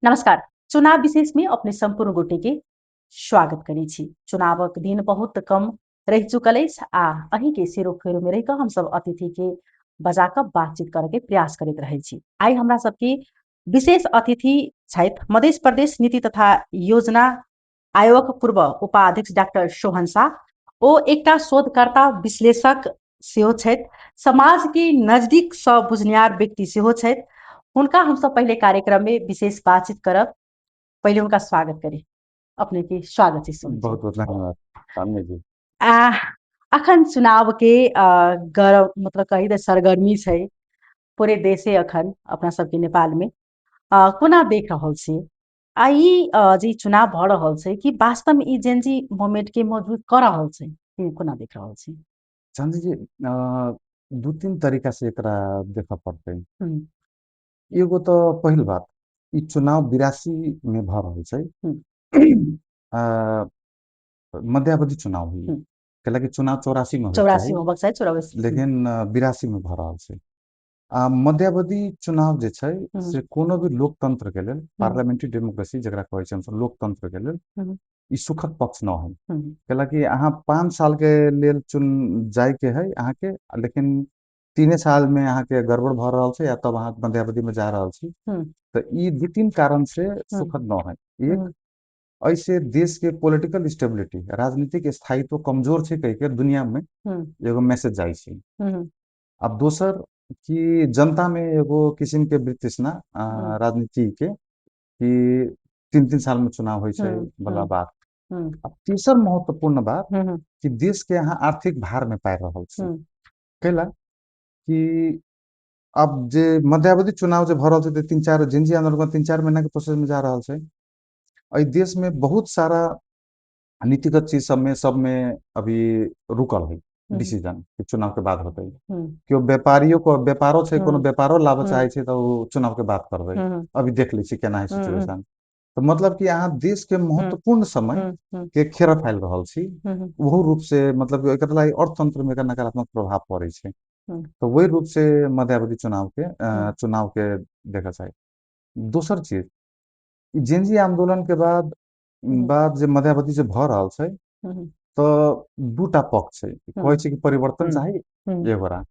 नमस्कार। चुनाव विशेष में अपने संपूर्ण गोटे के स्वागत करै छी। चुनावक दिन बहुत कम रहि चुकल अछि आ अही के सेरो फेरो में रहि कऽ हमसब अतिथि के बजा कऽ बातचीत करे के प्रयास करैत रहै छी। आइ हमरा सबके विशेष अतिथि छथि मध्य प्रदेश नीति तथा योजना आयोगक पूर्व उपाध्यक्ष डॉक्टर सोहन शाह। ओ एकटा शोधकर्ता विश्लेषक सेहो छथि, समाज के नजदीक सँ बुझनिहार व्यक्ति सेहो छथि। हुनका हमसब पहिले कार्यक्रम में विशेष बातचीत करब। पहिले हुनका स्वागत करी। अपने के स्वागत छै सोहन जी। बहुत बहुत धन्यवाद सामने जी। आ अखन चुनाव के गरम मतलब कही तऽ सरगर्मी छै पूरे देशे अखन अपना सबके नेपाल में कोना देख रहल छी आ ई जे चुनाव भऽ रहल छै कि वास्तव में ई जेनजी मूवमेंट के मजबूत कऽ रहल छै, कोना देख रहल छी? चंद्र जी, दू तीन तरीका से एकरा देखऽ पड़तै। एगो तऽ पहिल बात, ई चुनाव 82 में भऽ रहल छै। मध्यावधि चुनाव हुई, कैलाकि चुनाव 84 में होइके 84 चाही, होबाक चाही, 84। लेकिन 82 में भऽ रहल छै। आ मध्यावधि चुनाव जे छै से कोनो भी लोकतंत्र के लेल, पार्लियामेंट्री डेमोक्रेसी जकरा कहै छै हमसब, लोकतंत्र के लेल ई सुखद पक्ष न है। कैलाकि अहाँ 5 साल के लेल चुन जाय के है अहाँके, लेकिन 3 साल में अहाँके गड़बड़ भऽ रहल छै या तब अहाँ मध्यावधि में जा रहल छी। तऽ ई 2-3 कारण से सुखद न है। एक, ऐसे देश के पॉलिटिकल स्टेबिलिटी, राजनीतिक स्थायित्व कमजोर छै कहि के दुनिया में एगो मैसेज जाइ छै। आब दोसर कि जनता में एगो किसिम के वितृष्णा राजनीति के कि 3-3 साल में चुनाव होइ छै वाला बात। अब तेसर महत्वपूर्ण बात कि देश के अहाँ आर्थिक भार में पारि रहल छी। कैला कि अब जे मध्यावधि चुनाव जे भऽ रहल छै ते 3-4 जेनजी आंदोलन 3-4 महीना के प्रोसेस में जा रहल छै। एहि देश में बहुत सारा नीतिगत चीज सब में अभी रुकल है डिसीजन कि चुनाव के बाद होतै। केओ व्यापारियों को व्यापारो छै, कोनो व्यापारो लाबऽ चाहै छै तऽ ओ चुनाव के बाद करबै, अभी देख लै छी केना है सिचुएशन। तऽ मतलब कि अहाँ देश के महत्वपूर्ण समय के खेरा फैल रहल छी, ओहो रूप से मतलब एकर लागि अर्थतंत्र में एकर नकारात्मक प्रभाव पड़ै छै। तऽ ओहि रूप से मध्यावधि चुनाव के देखऽ चाही। दोसर चीज, जेनजी आंदोलन के बाद जे मध्यावधि जे भऽ रहल छै तऽ दूटा पक्ष छै। कहै छै कि परिवर्तन चाही एगोरा,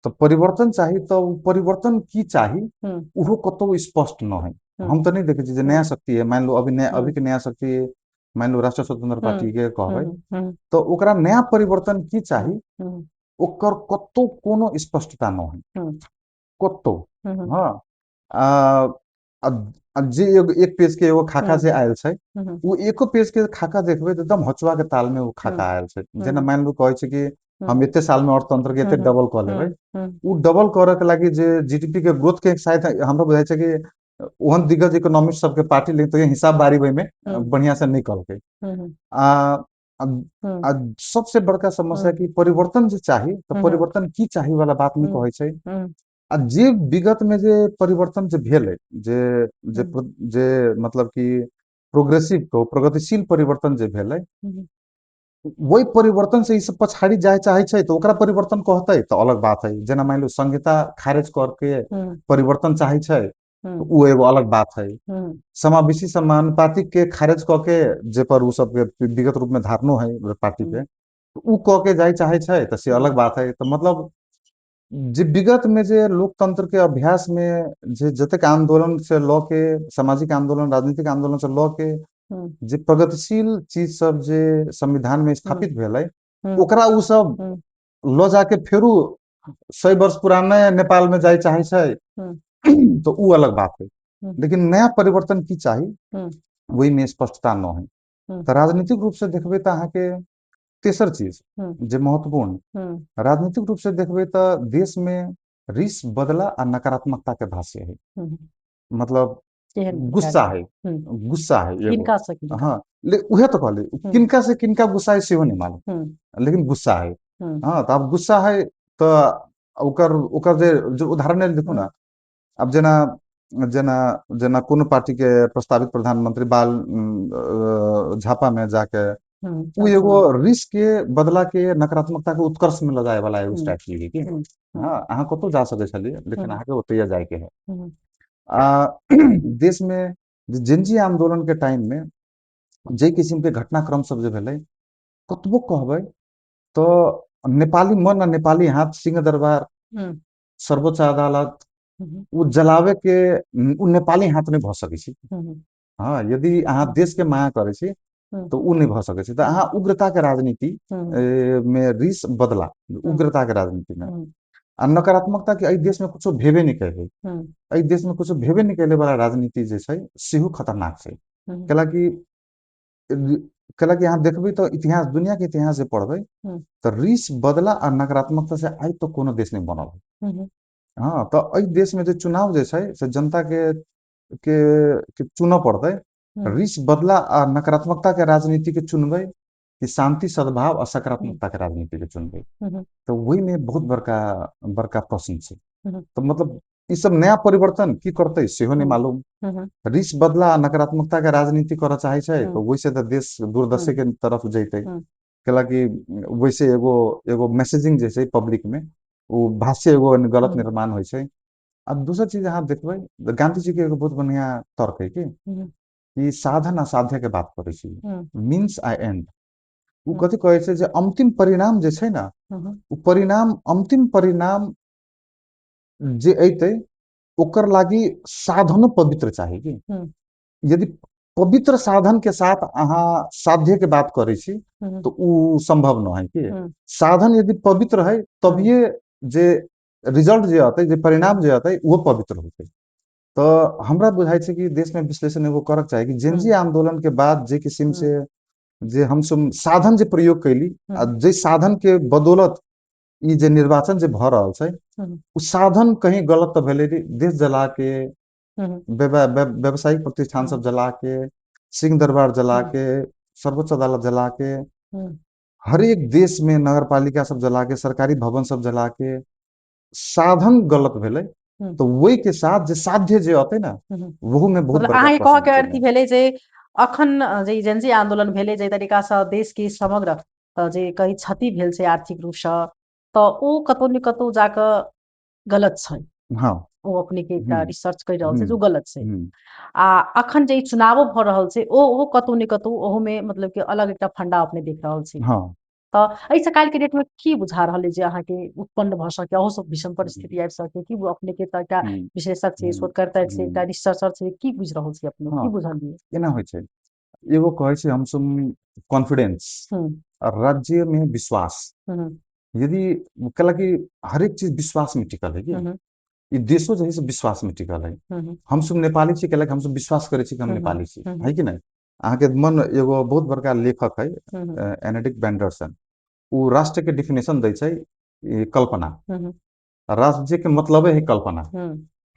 तऽ परिवर्तन चाही तऽ ओ परिवर्तन की चाही ओहो कतौ स्पष्ट न है। हम तऽ नहि देखै छी जे नया शक्ति है, मान लो अभी नया, अभी के नया शक्ति मान लो राष्ट्रीय स्वतंत्र पार्टी के कहबै तऽ ओकरा नया परिवर्तन की चाही ओकर कतौ कोनो स्पष्टता न है कतौ। हाँ, आ जे एगो एक पेज के एगो खाका जे आयल छै, ओ एको पेज के खाका देखबै तऽ एकदम हचुआ के ताल में ओ खाका आयल छै। जेना मान लो कहै छै कि हम एते साल में अर्थतंत्र के एते डबल कऽ लेबै, ओ डबल करऽ के लागि जे जीडीपी के ग्रोथ के शायद हमरा बुझाइ छै कि ओहन दिग्गज इकोनॉमिस्ट सबके पार्टी लेकिन तो हिसाब बारी ओहिमे बढ़िया से नहीं कलकै। आ सबसे बड़का समस्या कि परिवर्तन जे चाही तऽ परिवर्तन की चाही वाला बात नहीं कहै छै। आ जे विगत में जे परिवर्तन जे भेलै, जे जे जे मतलब कि प्रोग्रेसिव कहू, प्रगतिशील परिवर्तन जे भेलै, वही परिवर्तन से ई सब पछाड़ी जाय चाहे छै तऽ ओकरा परिवर्तन कहतै तऽ अलग बात है। जेना मान लो संहिता खारिज करके परिवर्तन चाहे छै ओ एगो अलग बात है। समावेशी समानुपातिक के खारिज कऽ के जे पर उ सबके विगत रूप में धारणो है पार्टी के, उ कऽ के जाय चाहे छै तऽ से अलग बात है। तऽ मतलब जे विगत में जे लोकतंत्र के अभ्यास में जे जतेक आंदोलन से लऽ के सामाजिक आंदोलन, राजनीतिक आंदोलन से लऽ के जे प्रगतिशील चीज सब जे संविधान में स्थापित भेलै ओकरा उ सब लऽ जाके फेरू 100 वर्ष पुराने नेपाल में जाय चाहे छै तो उ अलग बात है। लेकिन नया परिवर्तन की चाही वही में स्पष्टता न है। तऽ राजनीतिक रूप से देखबै तऽ अहाँके तेसर चीज जे महत्वपूर्ण, राजनीतिक रूप से देखबै तऽ देश में रिस, बदला आ नकारात्मकता के भाष्य है। मतलब गुस्सा है, गुस्सा है किनका से किनका? हाँ, उहे तो कहली, किनका से किनका गुस्सा है सेहो नहीं मालूम, लेकिन गुस्सा है। हाँ, तो अब गुस्सा है तो ओकर ओकर जे जो उदाहरण है देखू ना, अब जेना जेना जेना कोनो पार्टी के प्रस्तावित प्रधानमंत्री बाल झापा में जाके उ एगो रिस्क के बदला के नकारात्मकता के उत्कर्ष में लऽ जाय वाला एगो स्ट्रेटजी है कि हाँ अहाँ कतौ जा सकै छलियै लेकिन अहाँके ओतैये जाय के है। आ देशमे जे जेनजी आंदोलन के टाइम में जे किसिम के घटनाक्रम सब जे भेलै, कतबो कहबै तऽ नेपाली मन आ नेपाली हाथ सिंह दरबार, सर्वोच्च अदालत, ओ जलावे के ओ नेपाली हाथ नहि भऽ सकै छै। हाँ, यदि अहाँ देश के माया करै छी तऽ ओ नहि भऽ सकै छै। तऽ अहाँ उग्रता के राजनीति मे रिस बदला, उग्रता के राजनीति मे आ नकारात्मकता के एहि देश में कुछो भेबे नहि कैले, एहि देश में कुछो भेबे नहि कैले वाला राजनीति जे छै सेहो खतरनाक छै। कैलाकि कैलाकि अहाँ देखबै तऽ इतिहास, दुनिया के इतिहास जे पढ़बै तऽ रिस बदला आ नकारात्मकता से आइ तक कोनो देश नहि बनल। हाँ, तऽ एहि देश में जे चुनाव जे छै से जनता के के, के चुनऽ पड़तै। रिस बदला आ नकारात्मकता के राजनीति के चुनबै कि शांति, सद्भाव आ सकारात्मकता के राजनीति के चुनबै, तऽ ओहि में बहुत बड़का बड़का प्रश्न छै। तऽ मतलब ई सब नया परिवर्तन की करतै सेहो नहि मालूम। रिस बदला आ नकारात्मकता के राजनीति करऽ चाहे छै तऽ ओहिसे तऽ देश दुर्दशे के तरफ जैतै। कैलाकि वैसे एगो एगो मैसेजिंग जे छै पब्लिक में ओ भाष्य एगो गलत निर्माण होइ छै। आ दोसर चीज अहाँ देखबै तऽ गांधी जी के एगो बहुत बढ़िया तर्क है कि साधन आ साध्य के बात करै छी, मीन्स आ एंड। ओ कथी कहै छै जे अंतिम परिणाम जे छै ने, ओ परिणाम, अंतिम परिणाम जे अयतै ओकर लागी साधनो पवित्र चाही कि। यदि पवित्र साधन के साथ अहाँ साध्य के बात करै छी तो उ संभव न है कि। साधन यदि पवित्र है तभिए जे रिजल्ट जे अतै, जे परिणाम जे अतै वो पवित्र होतै। तऽ हमरा बुझाइ छै कि देश में विश्लेषण एगो करक चाही कि जेनजी आंदोलन के बाद जे किसिम से जे हमसब साधन जे प्रयोग कैली आ जे साधन के बदौलत ई जे निर्वाचन जे भऽ रहल छै, ओ साधन कहीं गलत तऽ भेलै। देश जला के, व्यावसायिक प्रतिष्ठान सब जला के, सिंह दरबार जला के, सर्वोच्च अदालत जला के, हरेक देश में नगरपालिका सब जला के, सरकारी भवन सब जला के, साधन गलत भेलै। तऽ ओहि के साथ जे साध्य जे अतै ने, ओहू में बहुत मतलब अहाँके कहऽ के अर्थ भेलै जे अखन जे जेनजी आंदोलन भेलै, जे तरीका से देश के समग्र जे कही क्षति भेल छै आर्थिक रूपसँ, तऽ ओ कतौ ने कतौ जाकऽ गलत छै। हाँ, ओ अपने के एकटा रिसर्च कर रहल छै जो गलत छै। आ अखन जे चुनावो भऽ रहल छै ओ कतौ ने कतौ ओहो में मतलब कि अलग एकटा फंडा अपने देख रहल छै। हाँ, तऽ एहिसँ काल्हि के डेट में की बुझा रहल है जे अहाँके उत्पन्न भऽ सके, अहू सब भीषण परिस्थिति आबि सके कि? अपने के तऽ एकटा विशेषज्ञ छै, शोधकर्ता छै, एकटा रिसर्चर छै, की बुझि रहल छी अपने, की बुझलियै? एना होइ छै, एगो कहै छै हमसब कॉन्फिडेंस, राज्य में विश्वास। यदि कैलाकि हरेक चीज विश्वास में टिकल है कि ई देशो जे है से विश्वास में टिकल है। हमसब नेपाली छी कैलाकि हमसब विश्वास करै छी कि हम नेपाली छी, है कि नहि? अहाँके मन एगो बहुत बड़का लेखक है एनेडिक बैंडरसन, ओ राष्ट्र के डिफिनेशन दै छै कल्पना। राज्य के मतलबे है कल्पना।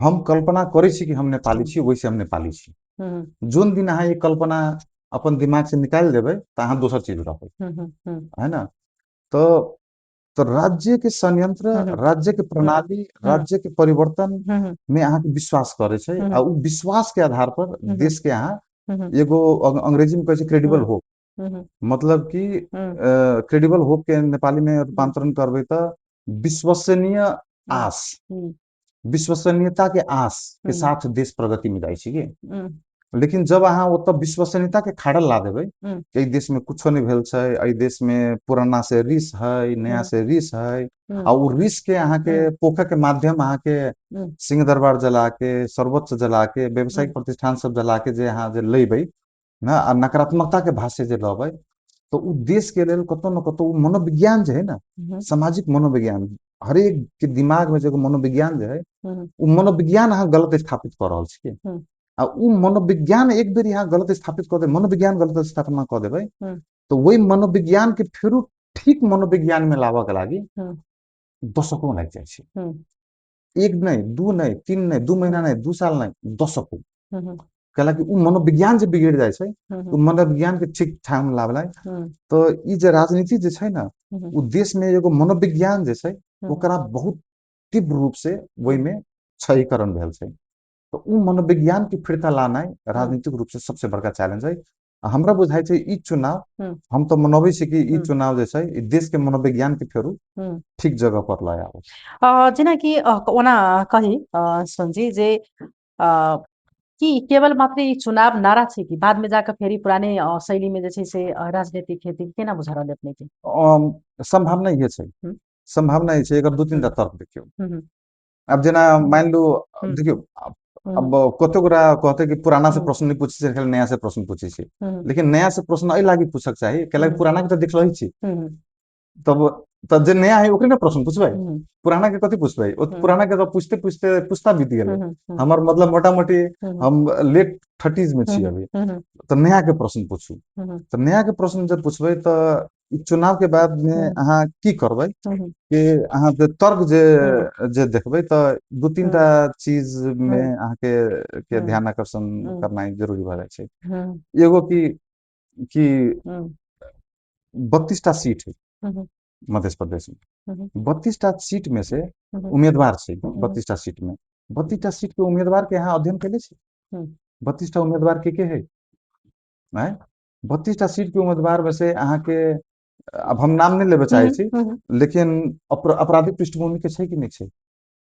हम कल्पना करै छी कि हम नेपाली छी, वैसे हम नेपाली छी। जोन दिन अहाँ ये कल्पना अपन दिमाग से निकालि देबै तऽ अहाँ दोसर चीज रहबै, है ना? तो राज्य के संयंत्र, राज्य के प्रणाली, राज्य के परिवर्तन में अहाँ के विश्वास करै छै आ उ विश्वास के आधार पर देश के अहाँ एगो अंग्रेजी में कहै छै क्रेडिबल होप, मतलब कि क्रेडिबल होप के नेपाली में रूपांतरण करबै तऽ विश्वसनीय आस, विश्वसनीयता के आस के साथ देश प्रगति में जाइ छै कि। लेकिन जब अहाँ ओतऽ विश्वसनीयता के खाड़ल ला देबै कि एहि देश में कुछो नहि भेल छै, एहि देश में पुराना से रिस है, नया से रिस है, आ ओ रिस के अहाँ के पोखर के माध्यम अहाँ के सिंह दरबार जला के, सर्वोच्च जला के, व्यावसायिक प्रतिष्ठान सब जला के जे अहाँ जे लेबै न आ नकारात्मकता के भाष्य जे लबै, तऽ ओ देश के लेल कतौ न कतौ ओ मनोविज्ञान जे है ना, सामाजिक मनोविज्ञान, हरेक के दिमाग में जे एगो मनोविज्ञान जे है, ओ मनोविज्ञान अहाँ गलत स्थापित कऽ रहल छी। आ ओ मनोविज्ञान एक बेर यहाँ गलत स्थापित कऽ देबै, मनोविज्ञान गलत स्थापना कऽ देबै, तऽ ओहि मनोविज्ञान के फेरो ठीक मनोविज्ञान में लाबऽ के लागी दशकों लागि जाइ छै। एक नहि, दू नहि, तीन नहि, 2 महीना नहि, 2 साल नहि, दशकों। कैलाकि ओ मनोविज्ञान जे बिगड़ जाइ छै, ओ मनोविज्ञान के ठीक ठाक में लाबऽ लागि, तऽ ई जे राजनीति जे छै ने, ओ देश में एगो मनोविज्ञान जे छै, ओकरा बहुत तीव्र रूप से ओहिमे क्षयीकरण भेल छै। तऽ ओ मनोविज्ञान के फिरता लानाइ राजनीतिक रूप से सबसे बड़का चैलेंज है। हमरा बुझाइ छै ई चुनाव, हम तऽ मनबै छी कि ई चुनाव जे छै ई देश के मनोविज्ञान के फेरू ठीक जगह पर लए आबै। जेनाकि ओना कही संजी जे की केवल मात्र ई चुनाव नारा छै कि बाद में जाकर फेरी पुराने शैली में जे छै से राजनीतिक खेती केना बुझा रहल अपने के? संभावना इहे छै, संभावना ई छै। एकर 2-3 टा तर्क देखियौ। आब जेना मान लू, देखियौ अब कते गोटा कहते कि पुराना से प्रश्न नहीं पूछै छै, खाली नया से प्रश्न पूछै छै। लेकिन नया से प्रश्न एहि लागी पूछक चाही कैलाकि पुराना के तऽ देखल छी, तब तऽ जे नया है ओकरे ने प्रश्न पूछबै, पुराना के कथी पूछबै? पुराना के तऽ पूछते पूछते पूछता बीत गेलै। हमर मतलब मोटा मोटी हम लेट 30s में छी अभी, तऽ नया के प्रश्न पूछू। तऽ नया के प्रश्न जब पूछबै तऽ ई चुनाव के बाद में अहाँ की करबै कि अहाँ जे तर्क जे जे देखबै तऽ 2-3 टा चीज में अहाँके के ध्यान आकर्षण करनाइ जरूरी भऽ जाइ छै। एगो की कि 32 टा सीट है मध्य प्रदेश में, 32 टा सीट में से उम्मीदवार छै 32 टा सीट में, 32 टा सीट के उम्मीदवार के अहाँ अध्ययन केले छी? 32 टा उम्मीदवार के है? आँय, 32 टा सीट के उम्मीदवार में से अहाँके अब हम नाम नहीं लेबे चाहे छी, लेकिन आपराधिक पृष्ठभूमि के छै कि नहीं छै?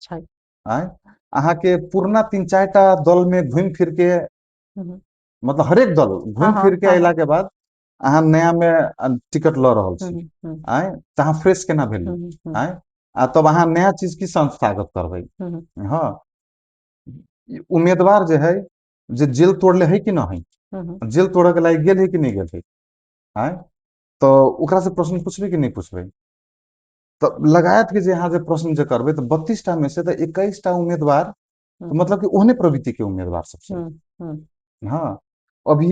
छै। आँय, अहाँके पुरना 3-4 टा दल में घूमि फिर के, मतलब हरेक दल घूमि फिर के अयला के बाद अहाँ नया में टिकट लऽ रहल छी, आँय, तऽ अहाँ फ्रेश केना भेलियै? आँय, आ तब अहाँ नया चीज की संस्थागत करबै? हँ, उम्मीदवार जे है जे जेल तोड़ले है कि न है, जेल तोड़े के लायक गेल है कि नहीं गेल है? आँय, तऽ ओकरा से प्रश्न पूछबै कि नहीं पूछबै? तऽ लगायत के जे अहाँ जे प्रश्न जे करबै तऽ 32 टा में से तऽ 21 टा उम्मीदवार मतलब कि ओहने प्रवृत्ति के उम्मीदवार सब छै। हाँ, अभी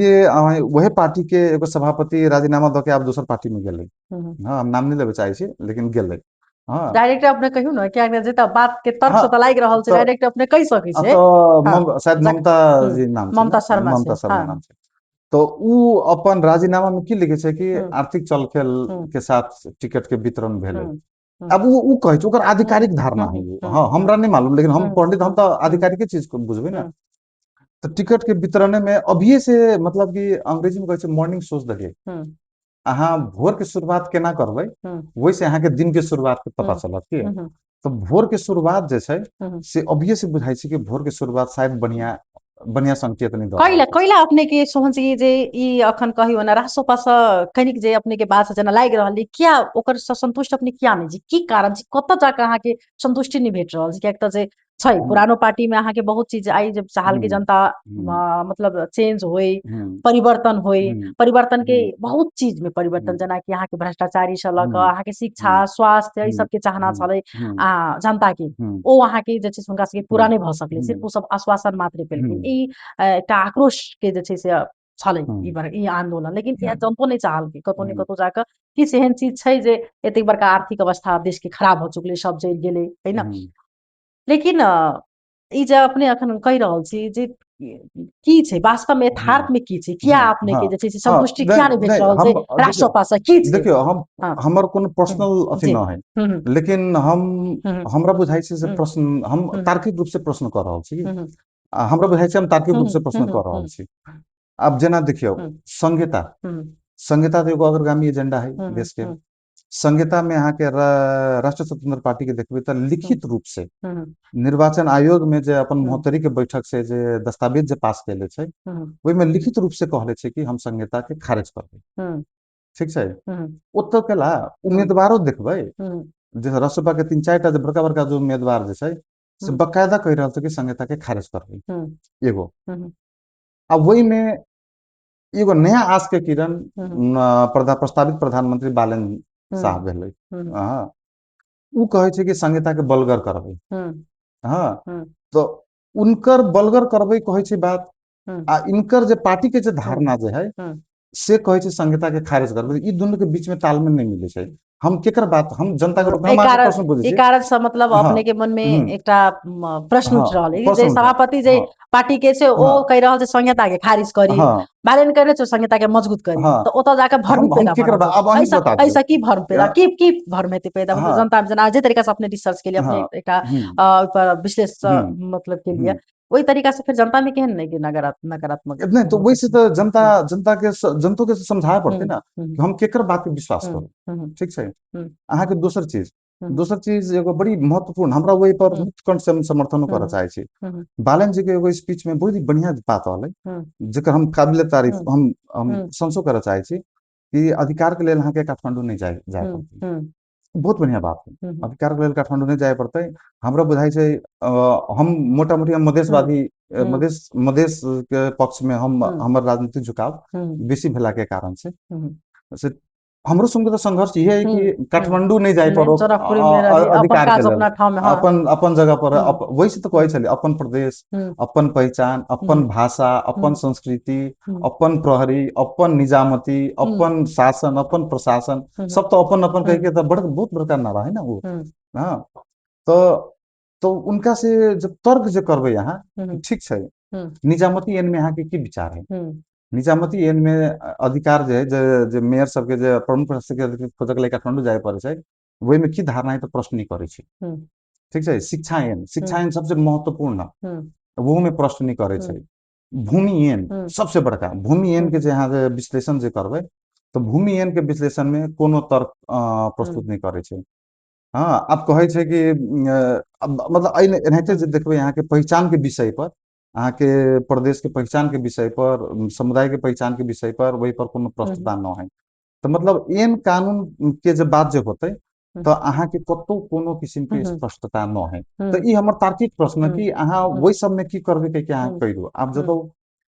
वही पार्टी के एगो सभापति राजीनामा दऽ के आब दोसर पार्टी में गेलै। हाँ, हम नाम नहीं लेबे चाहे छी लेकिन गेलै। हाँ, डायरेक्ट अपने कहियौ ने, किया जे तऽ बात के तर्क से तऽ लागि रहल छै, डायरेक्ट अपने कहि सकै छै। तऽ शायद ममता जी नाम छै, ममता शर्मा, ममता शर्मा नाम छै। तो उ अपन राजीनामा में की लिखे छै कि आर्थिक चलखेल के साथ टिकट के वितरण भेलै। अब उ कहै छै, ओकर आधिकारिक धारणा है। हाँ, हमरा नहीं मालूम, लेकिन हम पढ़ली तऽ हम तऽ आधिकारिक चीज को बुझबै ना। तऽ टिकट के वितरण में अभिये से मतलब कि अंग्रेजी में कहै छै मॉर्निंग सोच the day, अहाँ भोर के शुरुआत केना करबै ओहि से अहाँके दिन के शुरुआत के पता चलत की। तऽ भोर के शुरुआत जे छै से अभिये से बुझाइ छै कि भोर के शुरुआत शायद बढ़िया बढ़िया संकेत नहीं दऽ कैला कैला अपने के सोहन जी जे ई अखन कहियो ना रासोपा से कनिक जे अपने के बात से जेना लागि रहल किया ओकर से संतुष्ट अपने किया नहीं जी, की कारण जी, कतऽ जाके अहाँ के संतुष्टि नहीं भेट रहल छै? कियाक तऽ जे छै पुरानो पार्टी में अहाँ के बहुत चीज आई जब चाहल की जनता मतलब चेंज होई, परिवर्तन होई, परिवर्तन के बहुत चीज में परिवर्तन, जेना कि अहाँ के भ्रष्टाचारी से लऽ कऽ अहाँ के शिक्षा स्वास्थ्य ई सब के चाहना छलै आ जनता के, ओ अहाँ के जे छै हुनका सबके पूरा नहीं भऽ सकलै, सिर्फ ओ सब आश्वासन मात्र पेलखिन। ई एकटा आक्रोश के जे छै से छलै ई आंदोलन, लेकिन जनतो नहीं चाहलकै कतौ ने कतौ जाकऽ किछु एहन चीज छै जे एतेक बड़का आर्थिक अवस्था देश के खराब हो चुकलै, सब जरि गेलै है ना। लेकिन ई जे अपने अखन कहि रहल छी जे की छै वास्तव में यथार्थ में की छै, किया अपने के जे छै से संतुष्टि किया नहीं भेट रहल छै रासोपा से, की छै? देखियौ, हम हमर कोनो पर्सनल अथी न है, लेकिन हम हमरा बुझाइ छै से प्रश्न हम तार्किक रूप से प्रश्न कऽ रहल छी, हमरा बुझाइ छै हम तार्किक रूप से प्रश्न कऽ रहल छी। आब जेना देखियौ संहिता, संहिता तऽ एगो अग्रगामी एजेंडा है देश के। संहिता में अहाँ के राष्ट्रीय स्वतंत्र पार्टी के देखबै तऽ लिखित रूप से निर्वाचन आयोग में जे अपन महोत्तरी के बैठक से जे दस्तावेज जे पास केले छै ओहिमे लिखित रूप से कहले छै कि हम संहिता के खारिज करबै, ठीक छै। ओतऽ केला उम्मीदवारो देखबै जे रासोपा के 3-4 टा जे बड़का बड़का जो उम्मीदवार जे छै से बकायदा कहि रहल छै कि संहिता के खारिज करबै एगो। आ ओहिमे एगो नया आस के किरण प्रस्तावित प्रधानमंत्री बालेन साहब भेलै, हाँ, उ कहै छै कि संहिता के बलगर करबै, हाँ, तो उनकर बलगर करबै कहै छै बात, आ इनकर जे पार्टी के जे धारणा जे है से कहै छै संहिता के खारिज करबै। ई दुनू के बीच में तालमेल नहीं मिलै छै। हम केकर बात, हम जनता के रूप में प्रश्न पूछै छी। ई कारण से मतलब अपने के मन में एकटा प्रश्न उठि रहल है जे सभापति जे पार्टी के छै ओ कहि रहल छै संहिता के खारिज करी, बालेन कहि रहल छै संहिता के मजबूत करी, तऽ ओतऽ जाके भ्रम पैदा भऽ रहल छै। ऐसा की भ्रम पैदा, की की भ्रम हेतै पैदा? मतलब जनता जेना जे तरीका से अपने रिसर्च के लिए अपने एकटा ओहि पर विश्लेषण मतलब के लिए ओहि तरीका से फिर जनता में केहन नहीं कि नकारात्मक नहीं, तो वैसे तो जनता जनता के जनतो के समझाए पड़ते ना कि हम केकर बात के विश्वास करू, ठीक छै। अहाँ के दोसर चीज दोसर चीज एगो बड़ी महत्वपूर्ण, हमरा ओहि पर मुक्त से हम समर्थनो करऽ चाहै छी। बालन जी के एगो स्पीच में बड़ी बढ़िया बात रहलै, जेकर हम काबिले तारीफ, हम प्रशंसो करऽ चाहै छी कि अधिकार के लेल अहाँके काठमांडू नहि जाय पड़तै। बहुत बढ़िया बात है, अधिकार के लेल काठमांडू नहि जाय पड़तै। हमरा बुझाइ छै, हम मोटा मोटी हम मधेशवादी, मधेश के पक्ष में हम हमर राजनीतिक झुकाव बेसी भेला के कारण से हमरो संग तऽ संघर्ष इहे है कि काठमांडू नहि जाय पड़ो अधिकार के लेल, अपन अपन जगह पर। वैसे तऽ कहै छलै अपन प्रदेश, अपन पहिचान, अपन भाषा, अपन संस्कृति, अपन प्रहरी, अपन निजामती, अपन शासन, अपन प्रशासन, सब तऽ अपन अपन कहि के तऽ बहुत बड़का नारा है ना वो। हाँ, तो उनका से जब तर्क जे करबै अहाँ, ठीक छै, निजामती एन में अहाँके की विचार है? निजामती एन में अधिकार जे है, जे मेयर सबके जे प्रमुख के खोजक लेल काठमांडू जाय पड़ै छै, ओहिमे की धारणा है तऽ प्रश्न नहि करै छै। ठीक छै। शिक्षा एन, शिक्षा एन सबसे महत्वपूर्ण, ओहू में प्रश्न नहि करै छै। भूमि एन सबसे बड़का, भूमि एन के जे अहाँ जे विश्लेषण जे करबै तऽ भूमि एन के विश्लेषण में कोनो तर्क प्रस्तुत नहि करै छै। हाँ, आब कहै छै कि मतलब एनाहिते जे देखबै अहाँके पहिचान के विषय पर, अहाँके प्रदेश के पहिचान के विषय पर, समुदाय के पहिचान के विषय पर, वही पर कोनो प्रश्नता न है। तऽ मतलब एन कानून के जे बात जे होतै तऽ अहाँके कतौ कोनो किसिम के स्पष्टता न है। तऽ ई हमर तार्किक प्रश्न कि अहाँ ओहि सब में की करबै कहि के अहाँ कहि दू। आब जतौ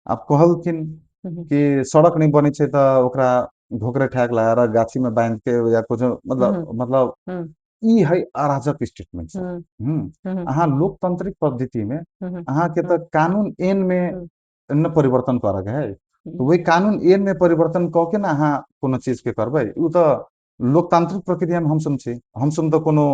आब कहलखिन कि सड़क नहि बनै छै तऽ ओकरा घोकरे ठैक लगा गाछी में बांधि के या कुछ, मतलब ई है अराजक स्टेटमेंट सब। अहाँ लोकतांत्रिक पद्धति में अहाँके तऽ कानून एन में न परिवर्तन करऽ के है, तऽ वही कानून एन में परिवर्तन कऽ के ने अहाँ कोनो चीज के करबै। ओ तऽ लोकतांत्रिक प्रक्रिया में हमसब छी, हमसब तऽ कोनो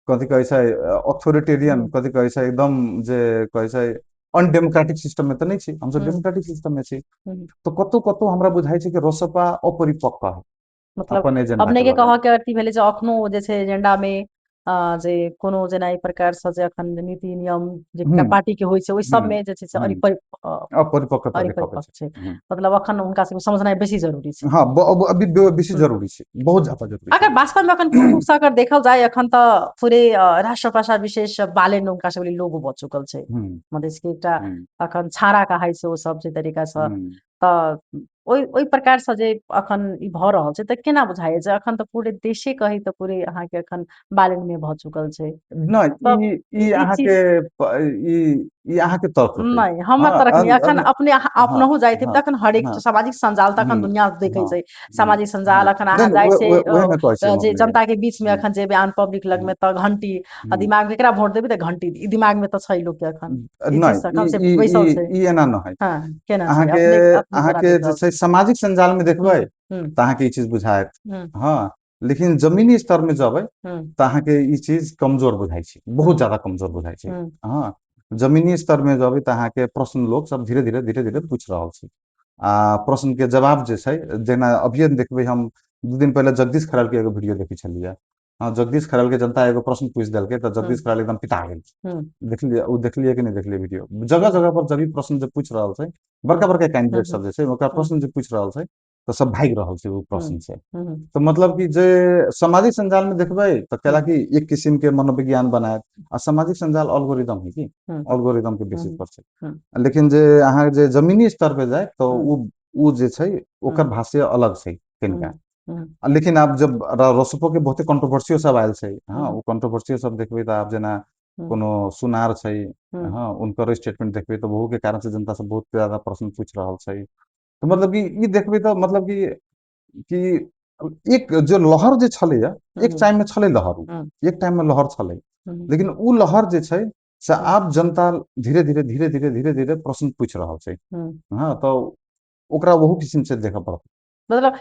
कथी कहै छै अथॉरिटेरियन, कथी कहै छै एकदम जे कहै छै अनडेमोक्रेटिक सिस्टम में तऽ नहि छी, हमसब डेमोक्रेटिक सिस्टम में छी। तऽ कतौ कतौ हमरा बुझाइ छै कि रोसपा अपरिपक्व है। मतलब अपने के कहऽ के अथी भेलै जे अखनो जे छै एजेंडा में जे कोनो जेना एहि प्रकार से जे अखन नीति नियम जे पार्टी के होइ छै ओहि सब में जे छै से अपरिपक्व छै। मतलब अखन हुनका सबके समझनाइ बेसी जरूरी छै। हाँ, अभी बेसी जरूरी छै, बहुत ज्यादा जरूरी। अगर वास्तव में अखन पूर्ण रूप से अगर देखल जाय अखन तऽ पूरे राष्ट्रभाषा विशेष बालेन हुनका सबके लोगो भऽ चुकल छै। मधेश के एकटा अखन छाड़ा कहाइ छै ओ सब जे तरीका से, तऽ ओहि प्रकार से जे अखन ई भऽ रहल छै तऽ केना बुझाइए जे अखन तऽ पूरे देशे कही तऽ पूरे अहाँके अखन बालेन में भऽ चुकल छै? नहि, ई अहाँके ई अहाँके तर्क नहि, हमर तर्क नहि। अखन अपने अपनहु जाइत तऽ अखन हरेक सामाजिक सञ्जाल तऽ अखन दुनिया देखै छै। सामाजिक सञ्जाल अखन अहाँ जाइ छै जे जनता के बीच में अखन जेबै आन पब्लिक लग में तऽ घंटी दिमाग में केकरा वोट देबै तऽ घंटी ई दिमाग में तऽ छै लोक के अखन। ई एना न है। केना अहाँके जे छै सामाजिक सञ्जाल में देखबै तऽ अहाँके ई चीज बुझायत, हाँ, लेकिन जमीनी स्तर में जेबै तऽ अहाँके ई चीज कमजोर बुझाइ छै, बहुत ज्यादा कमजोर बुझाइ छै। हाँ, जमीनी स्तर में जेबै तऽ अहाँके प्रश्न लोक सब धीरे धीरे धीरे धीरे पूछि रहल छै आ प्रश्न के जवाब जे छै, जेना अभिये देखबै हम 2 दिन पहिले जगदीश खराल के एगो वीडियो देखै छलियै। हाँ, जगदीश खराल के जनता एगो प्रश्न पूछि देलकै तऽ जगदीश खराल एकदम पिता गेल। देखलियै ओ, देखलियै कि नहि देखलियै वीडियो? जगह जगह पर जब भी प्रश्न जे पूछि रहल छै, बड़का बड़का कैंडिडेट सब जे छै ओकरा प्रश्न जे पूछि रहल छै तऽ सब भागि रहल छै ओ प्रश्न से। तऽ मतलब कि जे सामाजिक सञ्जाल में देखबै तऽ कैला कि एक किसिम के मनोविज्ञान बनायत आ सामाजिक सञ्जाल अल्गोरिदम है कि अल्गोरिदम के बेसिस पर छै। लेकिन जे अहाँ जे जमीनी स्तर पे जाय तऽ ओ जे छै ओकर भाष्य अलग छै कनिका। लेकिन आब जब रसपो के बहुते कंट्रोवर्सियो सब आयल छै, हाँ, ओ कंट्रोवर्सियो सब देखबै तऽ आब जेना कोनो सुनार छै, हाँ, उनकर स्टेटमेंट देखबै तऽ ओहू के कारण से जनता सब बहुत ज्यादा प्रश्न पूछि रहल छै। तऽ मतलब कि ई देखबै तऽ मतलब कि एक जे लहर जे छलैया, एक टाइम में छलै लहर, एक टाइम में लहर छलै, लेकिन उ लहर जे छै से आब जनता धीरे धीरे धीरे धीरे धीरे धीरे प्रश्न पूछि रहल छै। हाँ, तऽ ओकरा ओहू किसिम से देखऽ पड़त। मतलब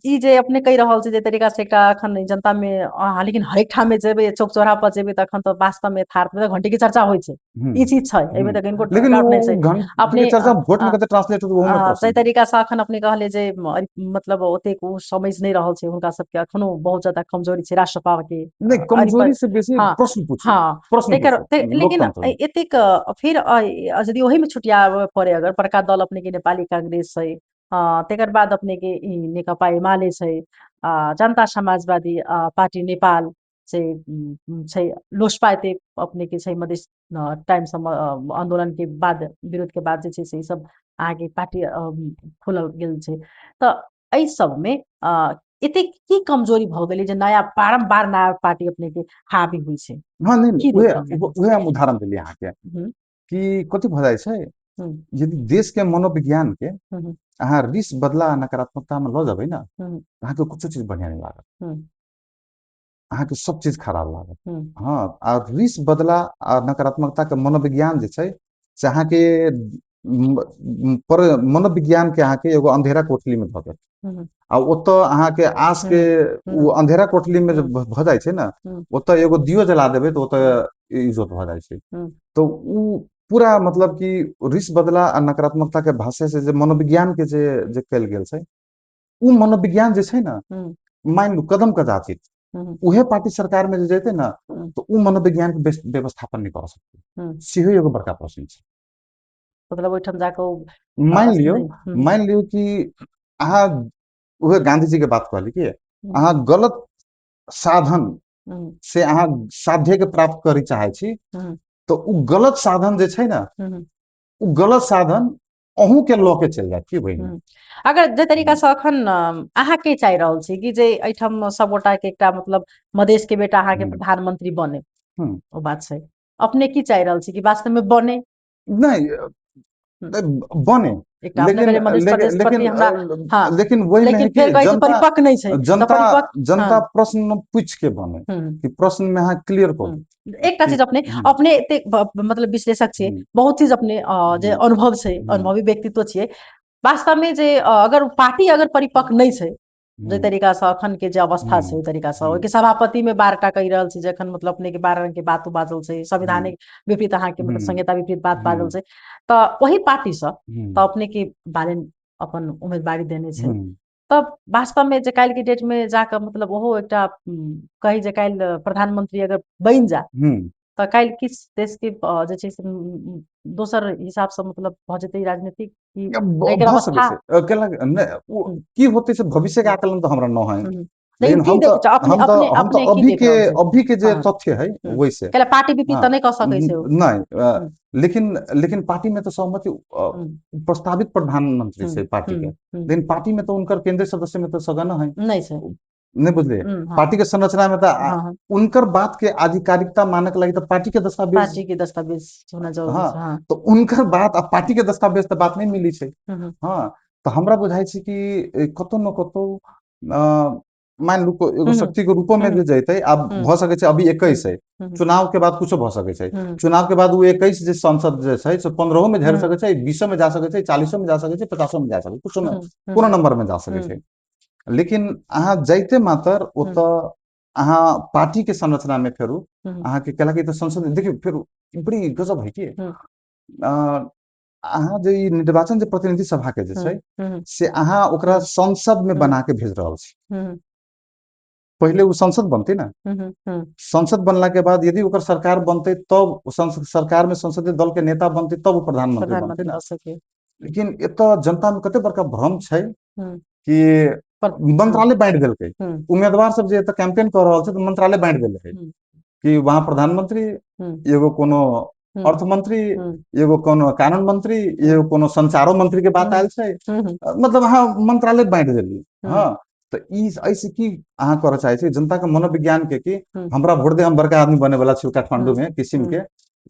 ई जे अपने कहि रहल छै जे तरीका से एकटा अखन जनता में अहाँ लेकिन हरेक ठाम में जेबै, चौक चौराहा पर जेबै तऽ अखन तऽ वास्तव में यथार्थ घंटी के चर्चा होइ छै, ई चीज छै, एहिमे तऽ कनिको डाउट नहि छै। अपने चर्चा वोट में कते ट्रांसलेट होत ओहू में प्रश्न। ताहि तरीका से अखन अपने कहले जे मतलब ओतेक ओ समझ नहि रहल छै हुनका सबके, अखनो बहुत ज्यादा कमजोरी छै राष्ट्रपा के। नहि, कमजोरी से बेसी प्रश्न पूछू, प्रश्न। लेकिन एतेक फिर यदि ओहि में छुटियाबऽ पड़े अगर बड़का दल अपने के नेपाली कांग्रेस छै, तेकर बाद अपने के ई नेकपा एमाले छै, जनता समाजवादी पार्टी नेपाल, से छै लोसपा एते अपने के छै मधेश टाइम आंदोलन के बाद विरोध के बाद जे छै से ई सब अहाँके पार्टी खोलल गेल छै। तऽ एहि सबमे एते की कमजोरी भऽ गेलै जे नया बारम्बार नया पार्टी अपने के हावी होइ छै? हँ, नहि, उहे हम उदाहरण देलियै अहाँके कि कथी भऽ जाइ छै, यदि देश के मनोविज्ञान के अहाँ रिस बदला नकारात्मकता में लऽ जेबै ने, अहाँके कुछो चीज बढ़िया नहि लागत, अहाँके सब चीज खराब लागत। हँ, आ रिस बदला आ नकारात्मकता के मनोविज्ञान जे छै से अहाँके पर मनोविज्ञान के अहाँके एगो अंधेरा कोठली में धऽ देत, आ ओतऽ अहाँके आस के ओ अंधेरा कोठली में जे भऽ जाइ छै ने, ओतऽ एगो दियो जला देबै तऽ ओतऽ इजोत भऽ जाइ छै। तऽ ओ पूरा मतलब कि रिस बदला आ नकारात्मकता के भाषा से जे मनोविज्ञान के जे जे कयल गेल छै, ओ मनोविज्ञान जे छै ने, मान लू कदम कदाचित उहे पार्टी सरकार में जे जेतै ने, तऽ ओ मनोविज्ञान के व्यवस्थापन नहि कऽ सकतै, सेहो एगो बड़का प्रश्न छै। मतलब ओहिठाम जाकऽ मान लियौ कि अहाँ उहे गांधी जी के बात कहली कि अहाँ गलत साधन से अहाँ साध्य के प्राप्त करे चाहे छी, तऽ ओ गलत साधन जे छै ने, ओ गलत साधन अहूँ के लऽ के चलि जायत की बहिन। अगर जे तरीका से अखन अहाँ के चाहि रहल छी कि जे एहिठाम सब गोटा के एकटा मतलब मधेश के बेटा अहाँ के प्रधानमंत्री बने, ओ बात छै, अपने की चाहि रहल छी कि वास्तव में बने? नहीं बने, लेकिन लेकिन वही में कि जनता परिपक्व नहीं छै, जनता जनता प्रश्न पूछ के बने कि प्रश्न में अहाँ क्लियर करू। एकटा चीज अपने अपने एते मतलब विश्लेषक छियै, बहुत चीज अपने जे अनुभव छै, अनुभवी व्यक्तित्व छियै, वास्तव में जे अगर पार्टी अगर परिपक्व नहीं छै, जे तरीका से अखन के जे अवस्था छै ओहि तरीका से ओहिके सभापति में 12टा कहि रहल छी, जखन मतलब अपने के 12 रंग के बात बाजल छै, संवैधानिक विपरीत अहाँके मतलब संहिता विपरीत बात बाजल छै, तऽ ओहि पार्टी से तऽ अपने के बालेन अपन उम्मीदवारी देने छै, तब वास्तव में जे काल्हि के डेट में जाकऽ मतलब ओहो एकटा कही जे काल्हि प्रधानमंत्री अगर बनि जा तऽ काल्हि किछु देश के जे छै से दोसर हिसाब से मतलब भऽ जेतै राजनीतिक की होते से भविष्य के आकलन तो हमरा न है, लेकिन हम तो अभी के जे तथ्य है वैसे पार्टी विपरीत तऽ नहि कह सकै छै नहीं, लेकिन लेकिन पार्टी में तो सहमति प्रस्तावित प्रधानमंत्री से पार्टी के, लेकिन पार्टी में तो उनकर केंद्रीय सदस्य में तो सगन है नहीं छै, नहीं बुझलिए, पार्टी के संरचना में तो उनकर बात के आधिकारिकता मानक लगी तो पार्टी के दस्तावेज होना जरूरी। हाँ, तो उनकर बात आ पार्टी के दस्तावेज तो बात नहीं मिली छै। हाँ, तो हमरा बुझाइ छै कि कतौ न कतौ मान लू एगो शक्ति के रूप में जे जैते आब भऽ सकै छै, अभी 21 है, चुनाव के बाद कुछो भऽ सकै छै, चुनाव के बाद ओ 21 जे सांसद जे छै से 15 में झेड़ सकै छै, 20 में जा सकै छै, 40 में जा सकै छै, 50 में जा सकै छै, कुछो कोनो नंबर में जा सकै छै, लेकिन अहाँ जाइते मात्र ओतऽ अहाँ पार्टी के संरचना में फेरू अहाँके कैलाकि तऽ संसद देखियौ फेर बड़ी गजब है कि अहाँ जे ई निर्वाचन जे प्रतिनिधि सभा के जे छै से अहाँ ओकरा संसद में बना के भेज रहल छी, पहिले ओ संसद बनतै ने, संसद बनला के बाद यदि ओकर सरकार बनतै तब सरकार में संसदीय दल के नेता बनतै तब ओ प्रधानमंत्री बनतै ने। लेकिन एतऽ जनता में कते बड़का भ्रम छै कि मंत्रालय बांटि देलकै, उम्मीदवार सब जे एतऽ कैंपेन कऽ रहल छै तऽ मंत्रालय बांटि देलकै कि वहाँ प्रधानमंत्री, एगो कोनो अर्थमंत्री, एगो कोनो कानून मंत्री, एगो कोनो संचारो मंत्री के बात आयल छै, मतलब अहाँ मंत्रालय बांटि देलियै। हाँ, तऽ ई एहिसे की अहाँ करऽ चाहै छी जनता के मनोविज्ञान के कि हमरा वोट दे, हम बड़का आदमी बने वाला छी काठमांडू में किसिम के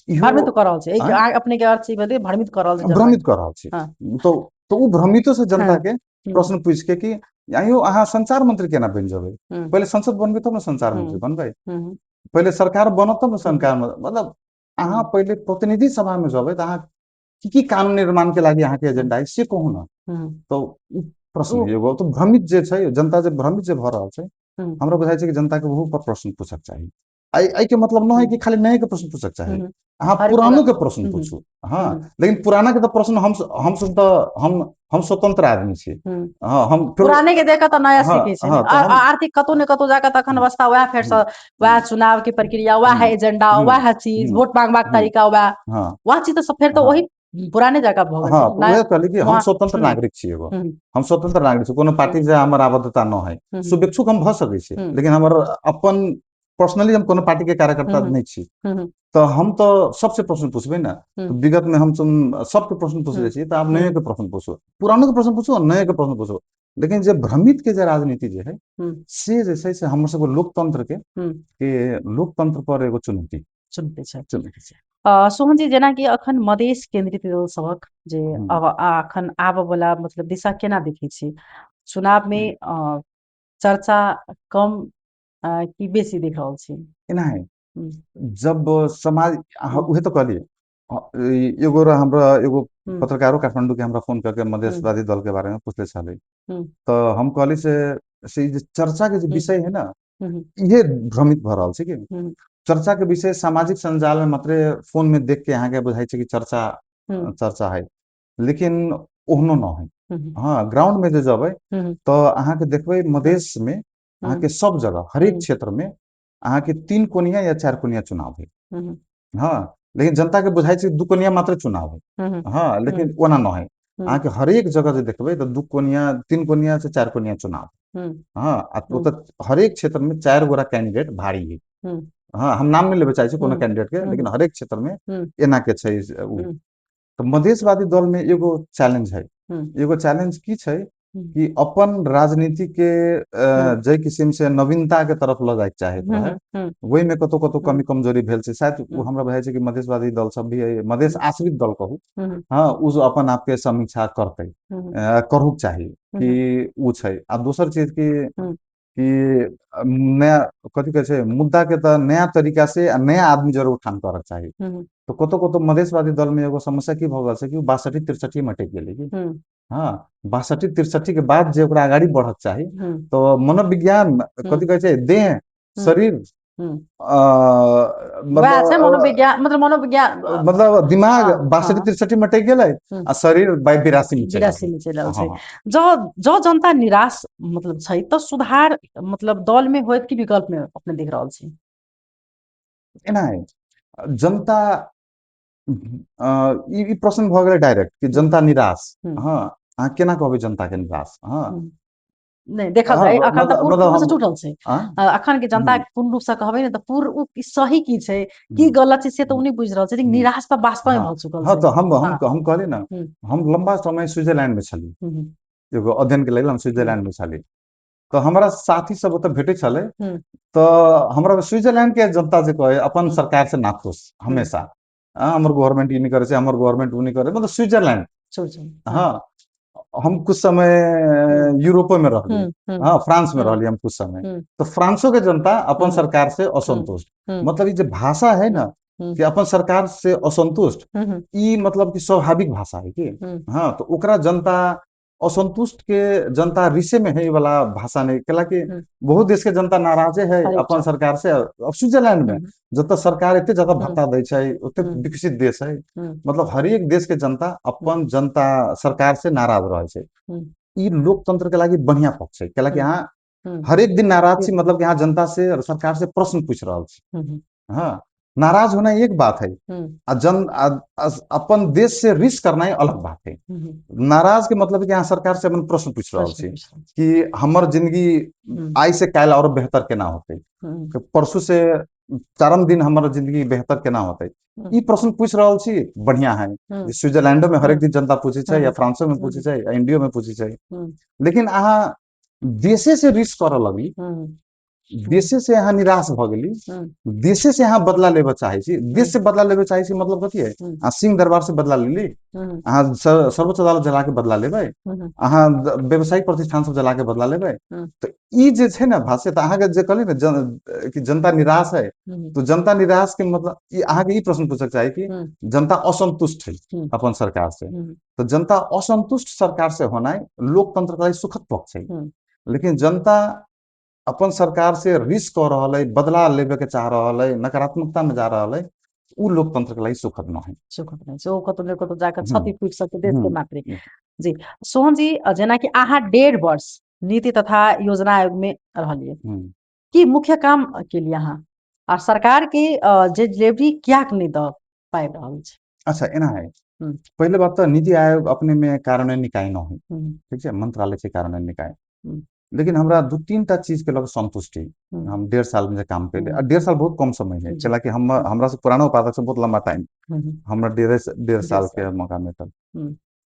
भ्रमित कऽ रहल छै, अपने के अर्थ ई भेलै भ्रमित कऽ रहल छै, भ्रमित कऽ रहल छै। तो ओ भ्रमितो से जनता के प्रश्न पूछि के कि आइयो अहाँ संचार मंत्री केना बनि जेबै, पहिले संसद बनबै तब ने संचार मंत्री बनबै, पहिले सरकार बनत तब ने सरकार, मतलब अहाँ पहिले प्रतिनिधि सभा में जेबै तऽ अहाँ की की कानून निर्माण के लागि अहाँके एजेंडा है से कहू ने। तो प्रश्न एगो तो भ्रमित जे छै जनता जे भ्रमित जे भऽ रहल छै, हमरा बुझाइ छै कि जनता के ओहू पर प्रश्न पूछक चाही। एहि के मतलब न है कि खाली नए के प्रश्न पूछक चाही, अहाँ पुरानो के प्रश्न पूछू। हाँ, लेकिन पुराना के तो प्रश्न हम तऽ हम स्वतंत्र आदमी छी। हाँ, हम पुराने के देख तऽ नया सीखै छै। आर्थिक कतौ ने कतौ जाकऽ तखन अवस्था वएह फेर से वएह चुनाव के प्रक्रिया, वएह एजेंडा, वएह चीज, वोट मांगबाक तरीका, वएह वएह चीज तऽ फेर तऽ वही पुराने जगह भऽ गेल। हाँ, वएह कहली कि हम स्वतंत्र नागरिक छी, एगो हम स्वतंत्र नागरिक छी, कोनो पार्टी से हमर आबद्धता न है, शुभेच्छुक हम भऽ सकै छी, लेकिन हमर अपन पर्सनली हम कोनो पार्टी के कार्यकर्ता हम्म। नहि छी, हम्म। तऽ हम तऽ सबसे प्रश्न पूछबै ने। हम्म। विगत में हम सबके प्रश्न पूछले छी, तऽ आब नये के प्रश्न पूछू, पुरानो के प्रश्न पूछू आ नये के प्रश्न पूछू, लेकिन जे भ्रमित के जे राजनीति जे है से जे छै से हमर सबके लोकतंत्र के के लोकतंत्र पर एगो चुनौती चुनौती छै। चुनौती छै। सोहन जी, जेनाकि अखन मधेश केंद्रित दल सभक जे हम्म। अब अखन आबऽ वाला मतलब दिशा केना देखै छी चुनाव में? चर्चा कम कि बेसी देख रहल छी? एना है, हम्म। जब समाज अहाँ हम्म। उहे तऽ कहलियै, एगो रह हमरा एगो हम्म। पत्रकारो काठमांडू के हमरा फोन करके मधेशवादी दल के बारे में पूछले छलै, हम्म। तऽ हम कहली से ई जे चर्चा के जे हम्म। विषय है ना, हम्म। इहे भ्रमित भऽ रहल छै कि हम्म। चर्चा के विषय सामाजिक संजाल में मात्रे फोन में देख के अहाँके बुझाइ छै कि चर्चा हम्म। चर्चा है, लेकिन ओहनो न है। हम्म। हाँ, ग्राउंड में जे जेबै हम्म। तऽ अहाँके देखबै मधेश में अहाँके सब जगह हरेक हम्म। क्षेत्र में अहाँके 3 कोनिया या 4 कोनिया चुनाव है। हम्म। हाँ, लेकिन जनता के बुझाइ छै 2 कोनिया मात्र चुनाव है। हम्म। हाँ, लेकिन ओना न है। हम्म। अहाँके हरेक जगह जे देखबै तऽ 2 कोनिया, 3 कोनिया से 4 कोनिया चुनाव। हम्म। हाँ, आ हम्म। ओतऽ हरेक क्षेत्र में 4 गोरा कैंडिडेट भारी है। हम्म। हाँ, हम नाम नहीं लेबे चाहै छी कोनो हम्म। कैंडिडेट के, हम्म। लेकिन हरेक क्षेत्र में हम्म। एना के छै उ। हम्म। तऽ मधेशवादी दल में एगो चैलेंज है। हम्म। एगो चैलेंज की छै हम्म। कि अपन राजनीति के हम्म। जै किसिम से नवीनता के तरफ लऽ जाइके चाहैत हम्म, रहै, हम्म। ओहि में कतौ कतौ हम्म। कमी कमजोरी भेल छै। शायद उ हम्म। हमरा बुझाइ छै कि मधेशवादी दल सब भी है, मधेश हम्म। आश्रित दल कहू, हम्म। हाँ, उ जो अपन आपके समीक्षा करतै, हम्म। करहुक चाही हम्म। कि उ छै। आ दोसर चीज कि हम्म। कि नया कथी कहै छै मुद्दा के तऽ नया तरीका से आ नया आदमी जरूर उठान करक चाही। हम्म। तऽ कतौ कतौ मधेशवादी दल में एगो समस्या की भऽ गेल छै कि 62-63 में अटकि गेलै कि। हम्म। हाँ, 62-63 के बाद जे ओकरा अगाडि बढ़क चाही, हम्म। तऽ मनोविज्ञान हम्म। कथी कहै छै देह हम्म। शरीर, हम्म। मतलब वएह छै मनोविज्ञान, मतलब मनोविज्ञान, मतलब दिमाग हाँ, 62 हाँ। 63 में अटकि गेलै हम्म। आ शरीर बाई 82 में चलि 82 रहल। में चलि रहल छै। हाँ। जँ जनता निराश मतलब छै तऽ सुधार मतलब दल में होयत कि विकल्प में अपने देख रहल छी? एना है, जनता ई प्रश्न भऽ गेलै डायरेक्ट कि जनता निराश। हम्म। हाँ, अहाँ केना कहबै जनता के निराश? हाँ। हम्म। नहि देखल हाँ, जाय, अखन तऽ पूर्ण मतलब रूप से हम टूटल छै। हाँ? अखन के जनता हम्म। पूर्ण रूप से कहबै ने तऽ पूर्ण उ सही की छै की हम्म। गलत छै से तऽ उ नहि बुझि रहल छै, लेकिन हम्म। निराश तऽ वास्तव में हाँ। भऽ चुकल हाँ, छै। तऽ हाँ। हम कहली ना, हम्म। हम लंबा समय स्विट्जरलैंड में छली, हम्म। एगो अध्ययन के लेल हम स्विट्जरलैंड में छली, तऽ हमरा साथी सब ओतऽ भेटै छलै, हम्म। तऽ हमरा स्विट्जरलैंड के जनता जे कहै अपन हम्म। सरकार से नाखुश हम्म। हमेशा, हाँ, हमर गवर्नमेंट ई नहीं करे छै, हमर गवर्नमेंट उ नहीं करे, मतलब स्विट्जरलैंड। स्विट्जरलैंड, हाँ, हम कुछ समय हम्म। यूरोपो में रहली, हम्म, हम्म। हाँ, फ्रांस में हम्म। रहली हम कुछ समय, हम्म। तो फ्रांसो के जनता अपन हम्म। सरकार से असंतुष्ट, हम्म। मतलब ये जो भाषा है ना हम्म। कि अपन सरकार से असंतुष्ट, हम्म। ई मतलब कि स्वाभाविक भाषा है कि, हम्म। हाँ, तो ओकरा जनता असंतुष्ट के जनता रिसे में है ये वाला भाषा नहीं, कैला कि हम्म। बहुत देश के जनता नाराजे है हरेक अपन ठाम। सरकार से। अब स्विट्जरलैंड में हम्म। जब तक सरकार इतने ज्यादा हम्म। भत्ता दै छै, ओते हम्म। विकसित देश है, हम्म। मतलब हरेक देश के जनता अपन हम्म। जनता सरकार से नाराज रहे छै। हम्म। ई लोकतंत्र के लागि बढ़िया पक्ष है, कैला कि हम्म। अहाँ हम्म। हरेक दिन नाराज छी, हम्म। मतलब कि अहाँ जनता से और सरकार से प्रश्न पूछ रहल छी। हम्म। हाँ, नाराज होना एक बात है, हम्म। आ जन, आ, आ, अपन देश से रिस करना ही अलग बात है। हम्म। नाराज के मतलब कि अहाँ सरकार से अपन प्रश्न पूछ रहल प्रश्न छी पूछ रहल छी। कि हमर जिंदगी हम्म। आइ से काल्हि और बेहतर केना होतै, हम्म। कि परसू से चारम दिन हमर जिंदगी बेहतर केना होतै, हम्म। ई प्रश्न पूछ रहल छी, बढ़िया है। हम्म। स्विट्जरलैंडो में हरेक हम्म। दिन जनता पूछै छै, या हम्म। फ्रांसो में पूछै छै, या इंडियो में पूछै छै, हम्म। लेकिन अहाँ देशे से रिस करऽ लगली, हम्म। देशे से अहाँ निराश भऽ गेली, हम्म। देशे से अहाँ बदला लेबऽ चाहै छी, देश हम्म। से बदला लेबऽ चाहै छी मतलब कथी है, हम्म। अहाँ सिंह दरबार से बदला लेली, हम्म। अहाँ सर्वोच्च अदालत जला के बदला लेबै, हम्म। अहाँ व्यवसायिक प्रतिष्ठान सब जला के बदला लेबै, हम्म। तऽ ई जे छै ने भाषा, तऽ अहाँके जे कहली ने कि जनता निराश है, हम्म। तो जनता निराश के मतलब ई अहाँके ई प्रश्न पूछक चाही कि हम्म। जनता असंतुष्ट है हम्म। अपन सरकार से, हम्म। तो जनता असंतुष्ट सरकार से होनाइ लोकतंत्र के सुखद पक्ष है, हम्म। लेकिन जनता अपन सरकार से रिस्क कऽ रहल है, बदला लेबे के चाह रहल है, नकारात्मकता में जा रहल है, उ लोकतंत्र के लागि सुखद न है। सुखद नहीं छै, ओ कतौ ने कतौ जाकर हम्म। क्षति पुगि सकै देश के हम्म। मात्रे। जी सोहन जी, जेना कि अहाँ 1.5 वर्ष नीति तथा योजना आयोग में रहलिए, हम्म। की मुख्य काम के लिए अहाँ आ सरकार के जे डिलीवरी कियाक नहीं दऽ पाबि रहल छै? अच्छा, एना है, हम्म। पहिले बात तऽ नीति आयोग अपने में कार्यान्वयन निकाय न है, हम्म। ठीक छै, मंत्रालय छै कार्यान्वयन निकाय। हम्म। लेकिन हमरा 2-3 टा चीज के लऽ कऽ संतुष्टि। हम 1.5 साल में जे काम केलियै, आ 1.5 साल बहुत कम समय है, कैलाकि हमरा से पुराना उपाध्यक्ष से बहुत लंबा टाइम, हमरा 1.5 साल के मौका भेटल।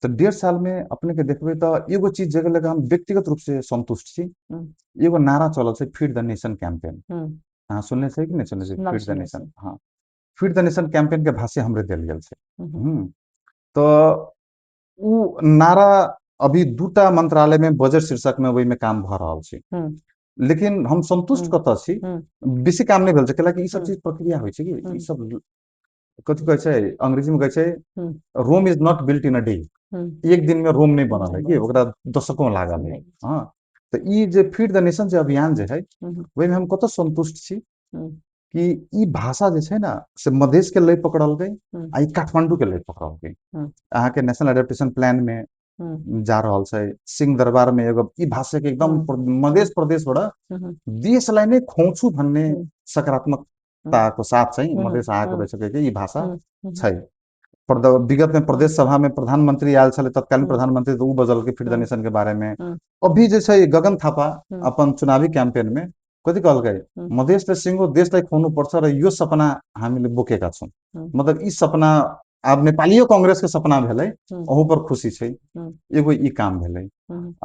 तऽ 1.5 साल में अपने के देखबै तऽ एगो चीज जगह लऽ कऽ हम व्यक्तिगत रूप से संतुष्ट छी। एगो नारा चलल छै फीड द नेशन कैंपेन, अहाँ सुनने छै कि नहि सुनने छै? फीड द नेशन, हाँ, फीड द नेशन कैंपेन के भाषा हमरे देल गेल छै। तऽ उ नारा अभी 2टा मंत्रालय में बजट शीर्षक में ओहिमे काम भऽ रहल छै, लेकिन हम संतुष्ट कतऽ छी, बेसी काम नहि भेल छै, कैलाकि ई सब चीज प्रक्रिया होइ छै कि ई सब कथी कहै छै, अंग्रेजी में कहै छै Rome is not built in a day, एक दिन में रोम नहीं बनल है कि ओकरा दशकों लागल है। हाँ, तऽ ई जे फीड द नेशन जे अभियान जे है ओहिमे हम कतऽ संतुष्ट छी कि ई भाषा जे छै ने से मधेश के लय पकड़लकै आ ई काठमांडू के लय पकड़लकै। अहाँके नेशनल एडेप्टेशन प्लान में जा रहल छै, सिंह दरबार में एगो ई भाषा के एकदम मधेश प्रदेशबाट देशलाई नै खुवाउँछु भन्ने सकारात्मकताको साथ चाहिँ मधेश आएको रहेछ कि ई भाषा छै। विगत में प्रदेश सभा में प्रधानमंत्री आयल छलै, तत्कालीन प्रधानमंत्री, तऽ उ बजलकै फीड द नेशन के बारे में। अभी जे छै गगन थापा अपन चुनावी कैंपेन में कथी कहलकै, मधेशले सिंगो देशलाई खुवाउनु पर्छ र यो सपना हामीले बोकेका छौँ। मतलब ई सपना आब नेपालियो कांग्रेस के सपना भेलै, अहू पर खुशी छै, एगो ई काम भेलै।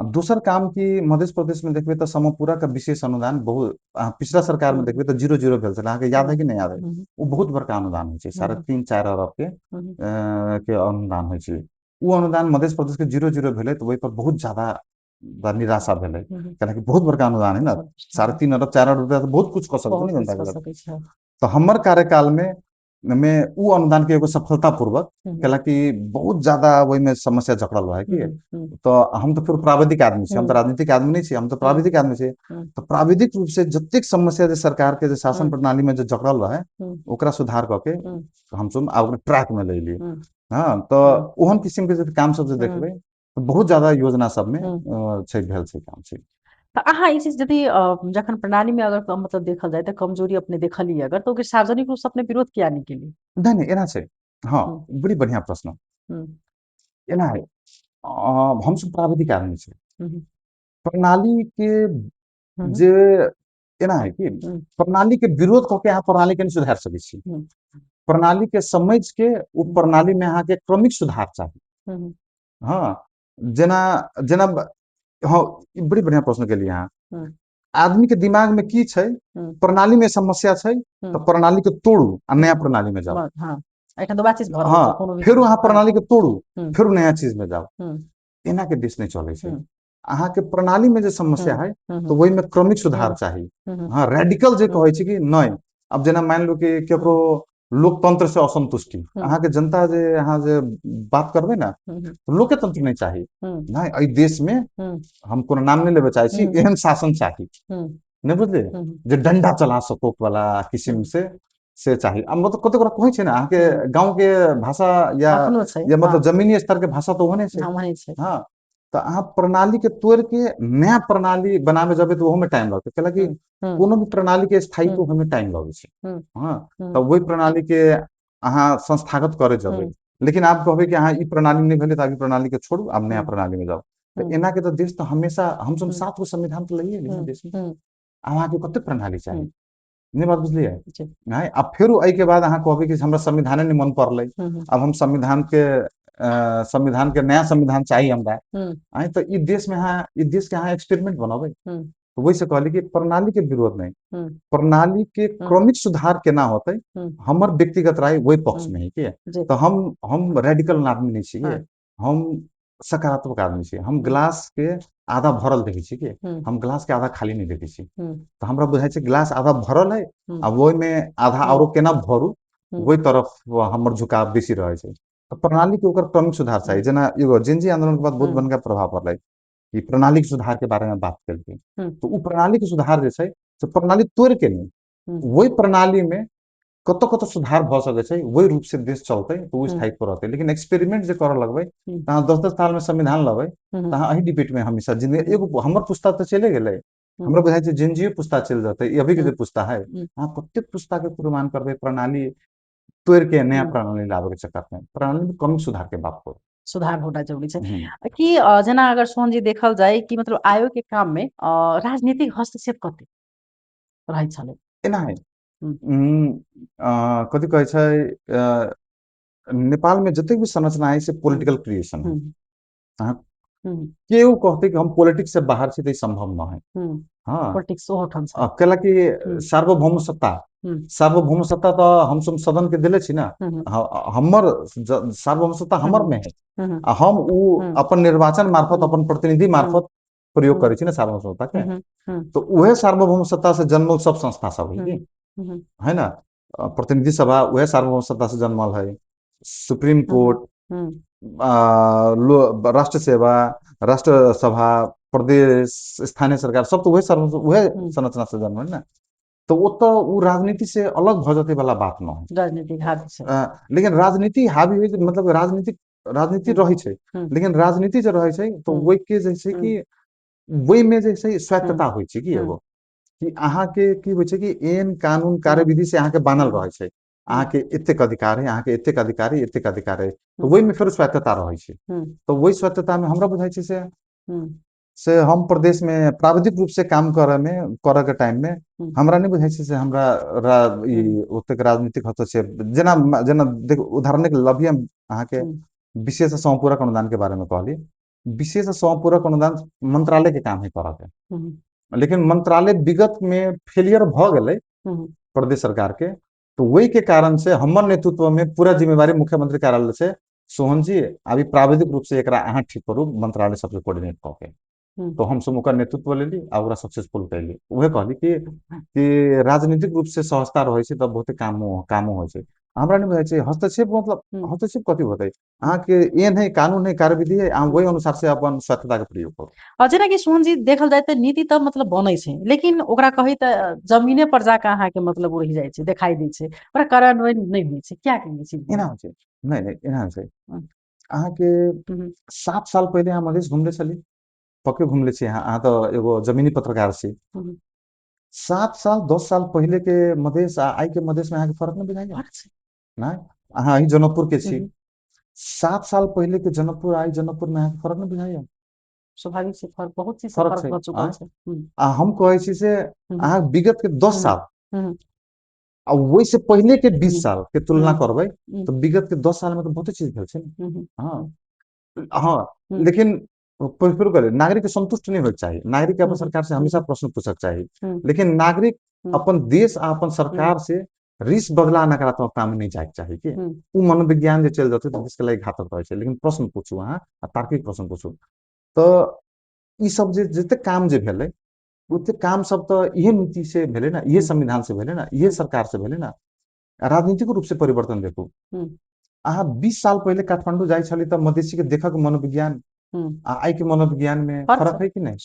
अब दोसर काम कि मधेश प्रदेश में देखबै तऽ समपूरक विशेष अनुदान बहुत, अहाँ पिछला सरकार में देखबै तऽ 0-0 भेल छलै, अहाँके याद है कि नहीं याद है? ओ बहुत बड़का अनुदान होइ छै, 3.5-4 अरब के अनुदान होइ छै। ओ अनुदान मधेश प्रदेश के 0-0 भेलै तऽ ओहि पर बहुत ज्यादा निराशा भेलै, कैलाकि बहुत बड़का अनुदान है ना, 3.5 अरब 4 अरब रुपया तऽ बहुत कुछ कऽ सकै छै जनता के। तऽ हमर कार्यकाल में उ अनुदान के एगो सफलतापूर्वक, कैलाकि बहुत ज्यादा ओहिमे समस्या जकड़ल रहे कि, तऽ हम तऽ फेर प्राविधिक आदमी छी, हम तऽ राजनीतिक आदमी नहीं छी, हम तऽ प्राविधिक आदमी छी। तऽ प्राविधिक रूप से जतेक समस्या जे सरकार के जे शासन प्रणाली में जे जकड़ल रहे ओकरा सुधार कऽ के हमसब आब ओकरा ट्रैक में ले लिए। हाँ, तऽ ओहन किसिम के जे काम सब जे देखबै तऽ बहुत ज्यादा योजना सब में छै भेल छै काम छै। तऽ अहाँ ई चीज यदि जखन प्रणाली में अगर मतलब देखल जाय तऽ कमजोरी अपने देखलियै अगर, तऽ ओकर सार्वजनिक रूप से अपने विरोध किया नहीं केलियै? नहीं नहीं, एना छै। हाँ, बड़ी बढ़िया प्रश्न। एना है, हमसब प्राविधिक आदमी छी, प्रणाली के जे एना है कि प्रणाली के विरोध कऽ के अहाँ प्रणाली के नहीं सुधार सकै छी। प्रणाली के समझ के ओ प्रणाली में अहाँ के क्रमिक सुधार चाही। हाँ, जेना जेना हाँ, बड़ी बढ़िया प्रश्न केलियै अहाँ। आदमी के दिमाग में की छै, प्रणाली में समस्या छै तऽ प्रणाली के तोड़ू आ नया प्रणाली में जाउ। हाँ, एखन तऽ वएह चीज भऽ रहल छै, कोनो भी फेरो अहाँ प्रणाली के तोड़ू, फेरो नया चीज में जाउ, एना के देश नहीं चलै छै। अहाँ के प्रणाली में जे समस्या है तऽ ओहि में क्रमिक सुधार चाही। हाँ, रेडिकल जे कहै छै कि नहीं, अब जेना मान लो कि केकरो लोकतंत्र से असंतुष्टि, अहाँ के जनता जे अहाँ जे बात करबै ने, लोकतंत्र नहीं चाही, नहीं एहि देश में हम कोनो नाम नहीं लेबे चाहे छी, एहन शासन चाही, नहीं बुझलियै, जे डंडा चला सको वाला किसिम से चाही। अब मतलब कते गोरा कहै छै ने, अहाँ के गाँव के भाषा या या मतलब जमीनी स्तर के भाषा तऽ ओहने छै। हाँ, तऽ अहाँ प्रणाली के तोड़ के नया प्रणाली बनाबे जेबै तऽ ओहो में टाइम लगतै, कैलाकि कोनो भी प्रणाली के स्थायित्व होय में टाइम लगै छै। हाँ, तऽ ओहि प्रणाली के अहाँ संस्थागत करे जेबै, लेकिन आब कहबै कि अहाँ ई प्रणाली नहि भेलै तऽ आब ई प्रणाली के छोड़ू, आब नया प्रणाली में जाउ, तऽ एना के तऽ देश तऽ हमेशा हमसब 7 गो संविधान तऽ लइए लेलियै देश में, आब अहाँके कते प्रणाली चाही, नहि बात बुझलियै? नहि, आब फेरो एहिके बाद अहाँ कहबै कि हमरा संविधाने नहि मन पड़लै, आब हम संविधान के नया संविधान चाही हमरा, आँय, तऽ ई देश में अहाँ, ई देश के अहाँ एक्सपेरिमेंट बनाबै। वही से कहली कि प्रणाली के विरोध नहीं, प्रणाली के क्रमिक सुधार केना होतै, हमर व्यक्तिगत राय वही पक्ष में है कि, तऽ हम रेडिकल आदमी नहीं छियै, हम सकारात्मक आदमी छियै, हम ग्लास के आधा भरल देखै छियै कि, हम ग्लास के आधा खाली नहीं देखै छियै, तऽ हमरा बुझाइ छै ग्लास आधा भरल है आ ओहिमे आधा औरो केना भरू, ओहि तरफ हमर झुकाव बेसी रहै छै। तऽ प्रणाली के ओकर क्रमिक सुधार चाही। जेना एगो जेनजी आंदोलन के बाद बहुत बड़का प्रभाव पड़लै कि प्रणाली के सुधार के बारे में बात केलकै, तऽ ओ प्रणाली के सुधार जे छै से प्रणाली तोड़ि के नहि, ओहि प्रणाली में कतऽ कतऽ सुधार भऽ सकै छै ओहि रूप से देश चलतै तऽ ओ स्थायित्व रहतै। लेकिन एक्सपेरिमेंट जे करऽ लगबै तऽ अहाँ 10-10 साल में संविधान लेबै तऽ अहाँ एहि डिबेट में हमेशा जिंदगी, एगो हमर पुस्ता तऽ चले गेलै, हमरा बुझाइ छै जेनजीओ पुस्ता चलि जेतै, अभी के जे पुस्ता है, अहाँ कतेक पुस्ता के कुर्बान करबै प्रणाली तोड़ि के नया प्रणाली लाबे के चक्कर में, प्रणाली में कम सुधार के बात करू। सुधार होना जरूरी छै। हम्म। कि जेना अगर सोहन जी देखल जाय कि मतलब आयोग के काम में राजनीतिक हस्तक्षेप कते रहै छलै? एना है। कथी कहै छै, नेपाल में जतेक भी संरचना है से पॉलिटिकल क्रिएशन है। अहाँ केओ कहते कि हम पॉलिटिक्स से बाहर छी तऽ ई संभव न है। हाँ। पॉलिटिक्स ओहोठाम छै। कैला कि सार्वभौम सत्ता, सार्वभौम सत्ता तऽ हमसब सदन के देले छी ना। हमर सार्वभौम सत्ता हमर में है आ हम उ अपन निर्वाचन मार्फत अपन प्रतिनिधि मार्फत प्रयोग करै छी ना सार्वभौम सत्ता के। तो उहे सार्वभौम सत्ता से जन्मल सब संस्था सब है कि है ना। प्रतिनिधि सभा उहे सार्वभौम सत्ता से जन्मल है, सुप्रीम कोर्ट, राष्ट्र सेवा, राष्ट्र सभा, प्रदेश, स्थानीय सरकार सब तो वही वह संरचना से जन्मल ना। तो वो तो वो राजनीति से अलग भ जते वाला बात न है। राजनीति हावी छै। लेकिन राजनीति हावी होइ, मतलब राजनीति रहै छै, लेकिन राजनीति जे रहै छै तो ओहि के जे छै कि ओहि में जे छै स्वायत्तता होइ छै कि एगो कि अहाँके की होइ छै कि एहन कानून कार्यविधि से अहाँके बान्हल रहै छै, अहाँके एतेक अधिकार है, अहाँके एतेक अधिकार है, एतेक अधिकार है, तो ओहिमे फेर स्वायत्तता रहै छै। तो वही स्वायत्तता में हमरा बुझाइ छै से हम प्रदेश में प्राविधिक रूप से काम करऽ में करऽ के टाइम में हमरा नहि बुझाइ छै से हमरा ई ओतेक राजनीतिक हस्तक्षेप जेना जेना देख उदाहरण के लेल अभी हम अहाँके विशेष समपूरक अनुदान के बारे में कहली। विशेष समपूरक अनुदान मंत्रालय के काम है करऽ के, लेकिन मंत्रालय विगत में फेलियर भऽ गेलै प्रदेश सरकार के, तो वही के कारण से हमर नेतृत्व में पूरा जिम्मेवारी मुख्यमंत्री कार्यालय से सोहन जी अभी प्राविधिक रूप से एकरा अहाँ ठीक करू मंत्रालय सबके कोऑर्डिनेट कऽ के, तो हम सब ओकर नेतृत्व लेली आ ओकरा सक्सेसफुल कैली। उहे कहली कि राजनीतिक रूप से सहजता रहै छै तऽ बहुते कामो कामो होइ छै। हमरा नहि बुझाइ छै हस्तक्षेप मतलब हस्तक्षेप कथी होतै, अहाँके एहन है कानून है कार्यविधि है, अहाँ ओहि अनुसार से अपन स्वायत्तता के प्रयोग करू। आ जेनाकि सोहन जी देखल जाय तऽ नीति तऽ मतलब बनै छै, लेकिन ओकरा कही तऽ जमीने पर जाके अहाँके मतलब ओ रहि जाइ छै, देखाई दै छै, ओकरा कार्यान्वयन नहि होइ छै। क्या के चीज एना होइ छै? नहि नहि एना होइ छै। अहाँके 7 साल पहिले अहाँ मधेश घुमले छली, पक्के घुमले छी अहाँ, अहाँ तऽ एगो जमीनी पत्रकार छी। 7 साल 10 साल पहिले के मधेश आ आइ के मधेश में अहाँके फरक नहि बुझाइया? नहि, अहाँ अही जनकपुर के छी। 7 साल पहिले के जनकपुर आइ जनकपुर में अहाँके फरक नहि बुझाइया? स्वाभाविक से फरक, बहुत चीज से फरक फरक छै। भऽ चुकल छै। आ हम कहै छी से अहाँ विगत के 10 साल आ ओहि से पहिले के 20 साल के तुलना करबै तऽ विगत के 10 साल में तऽ बहुते चीज भेल छै ने। हाँ हाँ, लेकिन फेर कहले नागरिक के संतुष्ट नहीं होइके चाही, नागरिक के अपन सरकार से हमेशा प्रश्न पूछक चाही, लेकिन नागरिक अपन देश आ अपन सरकार से रिस बदला नकारात्मकता में नहीं जाइके चाही कि उ मनोविज्ञान जे चलि जेतै तऽ देश के लागि घातक रहै छै। लेकिन प्रश्न पूछू अहाँ आ तार्किक प्रश्न पूछू तऽ ई सब जे जतेक काम जे भेलै ओतेक काम सब तऽ इहे नीति से भेलै ना, इहे संविधान से भेलै ना, इहे सरकार से भेलै ना। राजनीतिक रूप से परिवर्तन देखू, अहाँ 20 साल पहिले काठमांडू जाइ छली तऽ मधेसी के देखक मनोविज्ञान आ आइ के मनोविज्ञान में फरक है कि नहीं?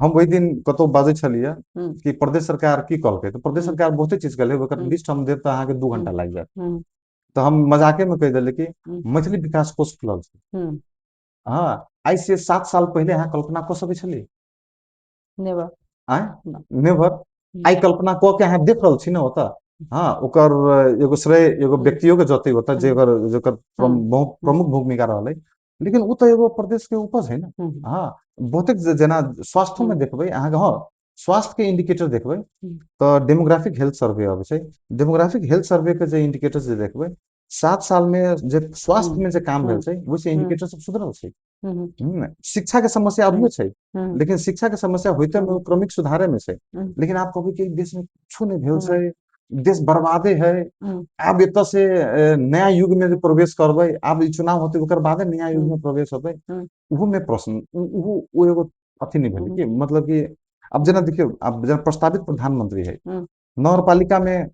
हम ओहि दिन कतौ बाजै छलियै कि प्रदेश सरकार की कहलकै, तऽ प्रदेश सरकार बहुते चीज कहलकै, ओकर लिस्ट हम देब तऽ अहाँके 2 घंटा लागि जायत। तऽ हम मजाके में कहि देलियै कि मैथिली विकास कोष खुलल छै। हाँ, आइ से 7 साल पहिले अहाँ कल्पना कऽ सकै छलियै? नेवर। आँय? नेवर। आइ कल्पना कऽ के अहाँ देख रहल छी ने ओतऽ। हाँ, ओकर एगो श्रेय एगो व्यक्तियो के जतै ओतऽ जेकर बहुत प्रमुख भूमिका रहलै, लेकिन ओ तऽ एगो प्रदेश के उपज है ना। हाँ, बहुते जेना स्वास्थ्यो में देखबै अहाँके, हाँ स्वास्थ्य के इंडिकेटर देखबै तऽ डेमोग्राफिक हेल्थ सर्वे अबै छै। डेमोग्राफिक हेल्थ सर्वे के जे इंडिकेटर जे देखबै 7 साल में जे स्वास्थ्य में जे काम भेल छै ओहिसे इंडिकेटर सब सुधरल छै। शिक्षा के समस्या अभियो छै, लेकिन शिक्षा के समस्या होइते में क्रमिक सुधारे में छै। लेकिन आप कहबै कि देश में कुछो नहीं भेल छै, देश बर्बादे है, आब एतऽ से नया युग में जे प्रवेश करबै, आब ई चुनाव होतै ओकर बादे नया युग में प्रवेश होतै, ओहो में प्रश्न ओ एगो अथी नहीं भेलै कि मतलब कि अब जेना देखियौ, आब जेना प्रस्तावित प्रधानमंत्री है नगरपालिका में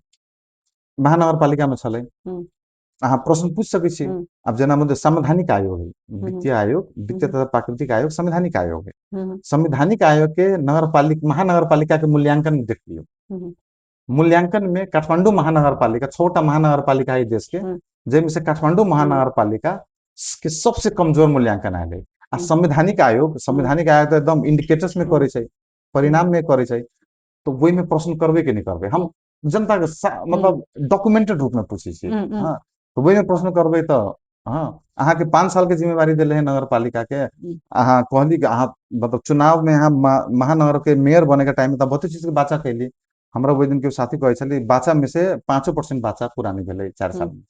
महानगरपालिका में छलै, अहाँ प्रश्न पूछि सकै छी। आब जेना मतलब संवैधानिक आयोग है, वित्तीय आयोग, वित्तीय तथा प्राकृतिक आयोग, संवैधानिक आयोग है। संवैधानिक आयोग के नगरपालिका महानगरपालिका के मूल्यांकन देख लियौ। मूल्यांकन में काठमांडू महानगरपालिका, 6टा महानगरपालिका है देश के, जाहिमे से काठमांडू महानगरपालिका के सबसे कमजोर मूल्यांकन आयल है। आ संवैधानिक आयोग, संवैधानिक आयोग तऽ एकदम इंडिकेटर्स में करै छै, परिणाम में करै छै, तऽ ओहिमे प्रश्न करबै कि नहि करबै, हम जनता के मतलब डॉक्यूमेंटेड रूप में पूछै छियै। हाँ, तऽ ओहिमे प्रश्न करबै तऽ हाँ अहाँके 5 साल के जिम्मेवारी देले है नगर पालिका के। अहाँ कहली कि अहाँ मतलब चुनाव में अहाँ महानगर के मेयर बने के टाइम में तऽ बहुते चीज के बाचा कैली। हमरा ओहि दिन केओ साथी कहै छली बाचा में से 5% बाचा पूरा नहि भेलै 4 साल में,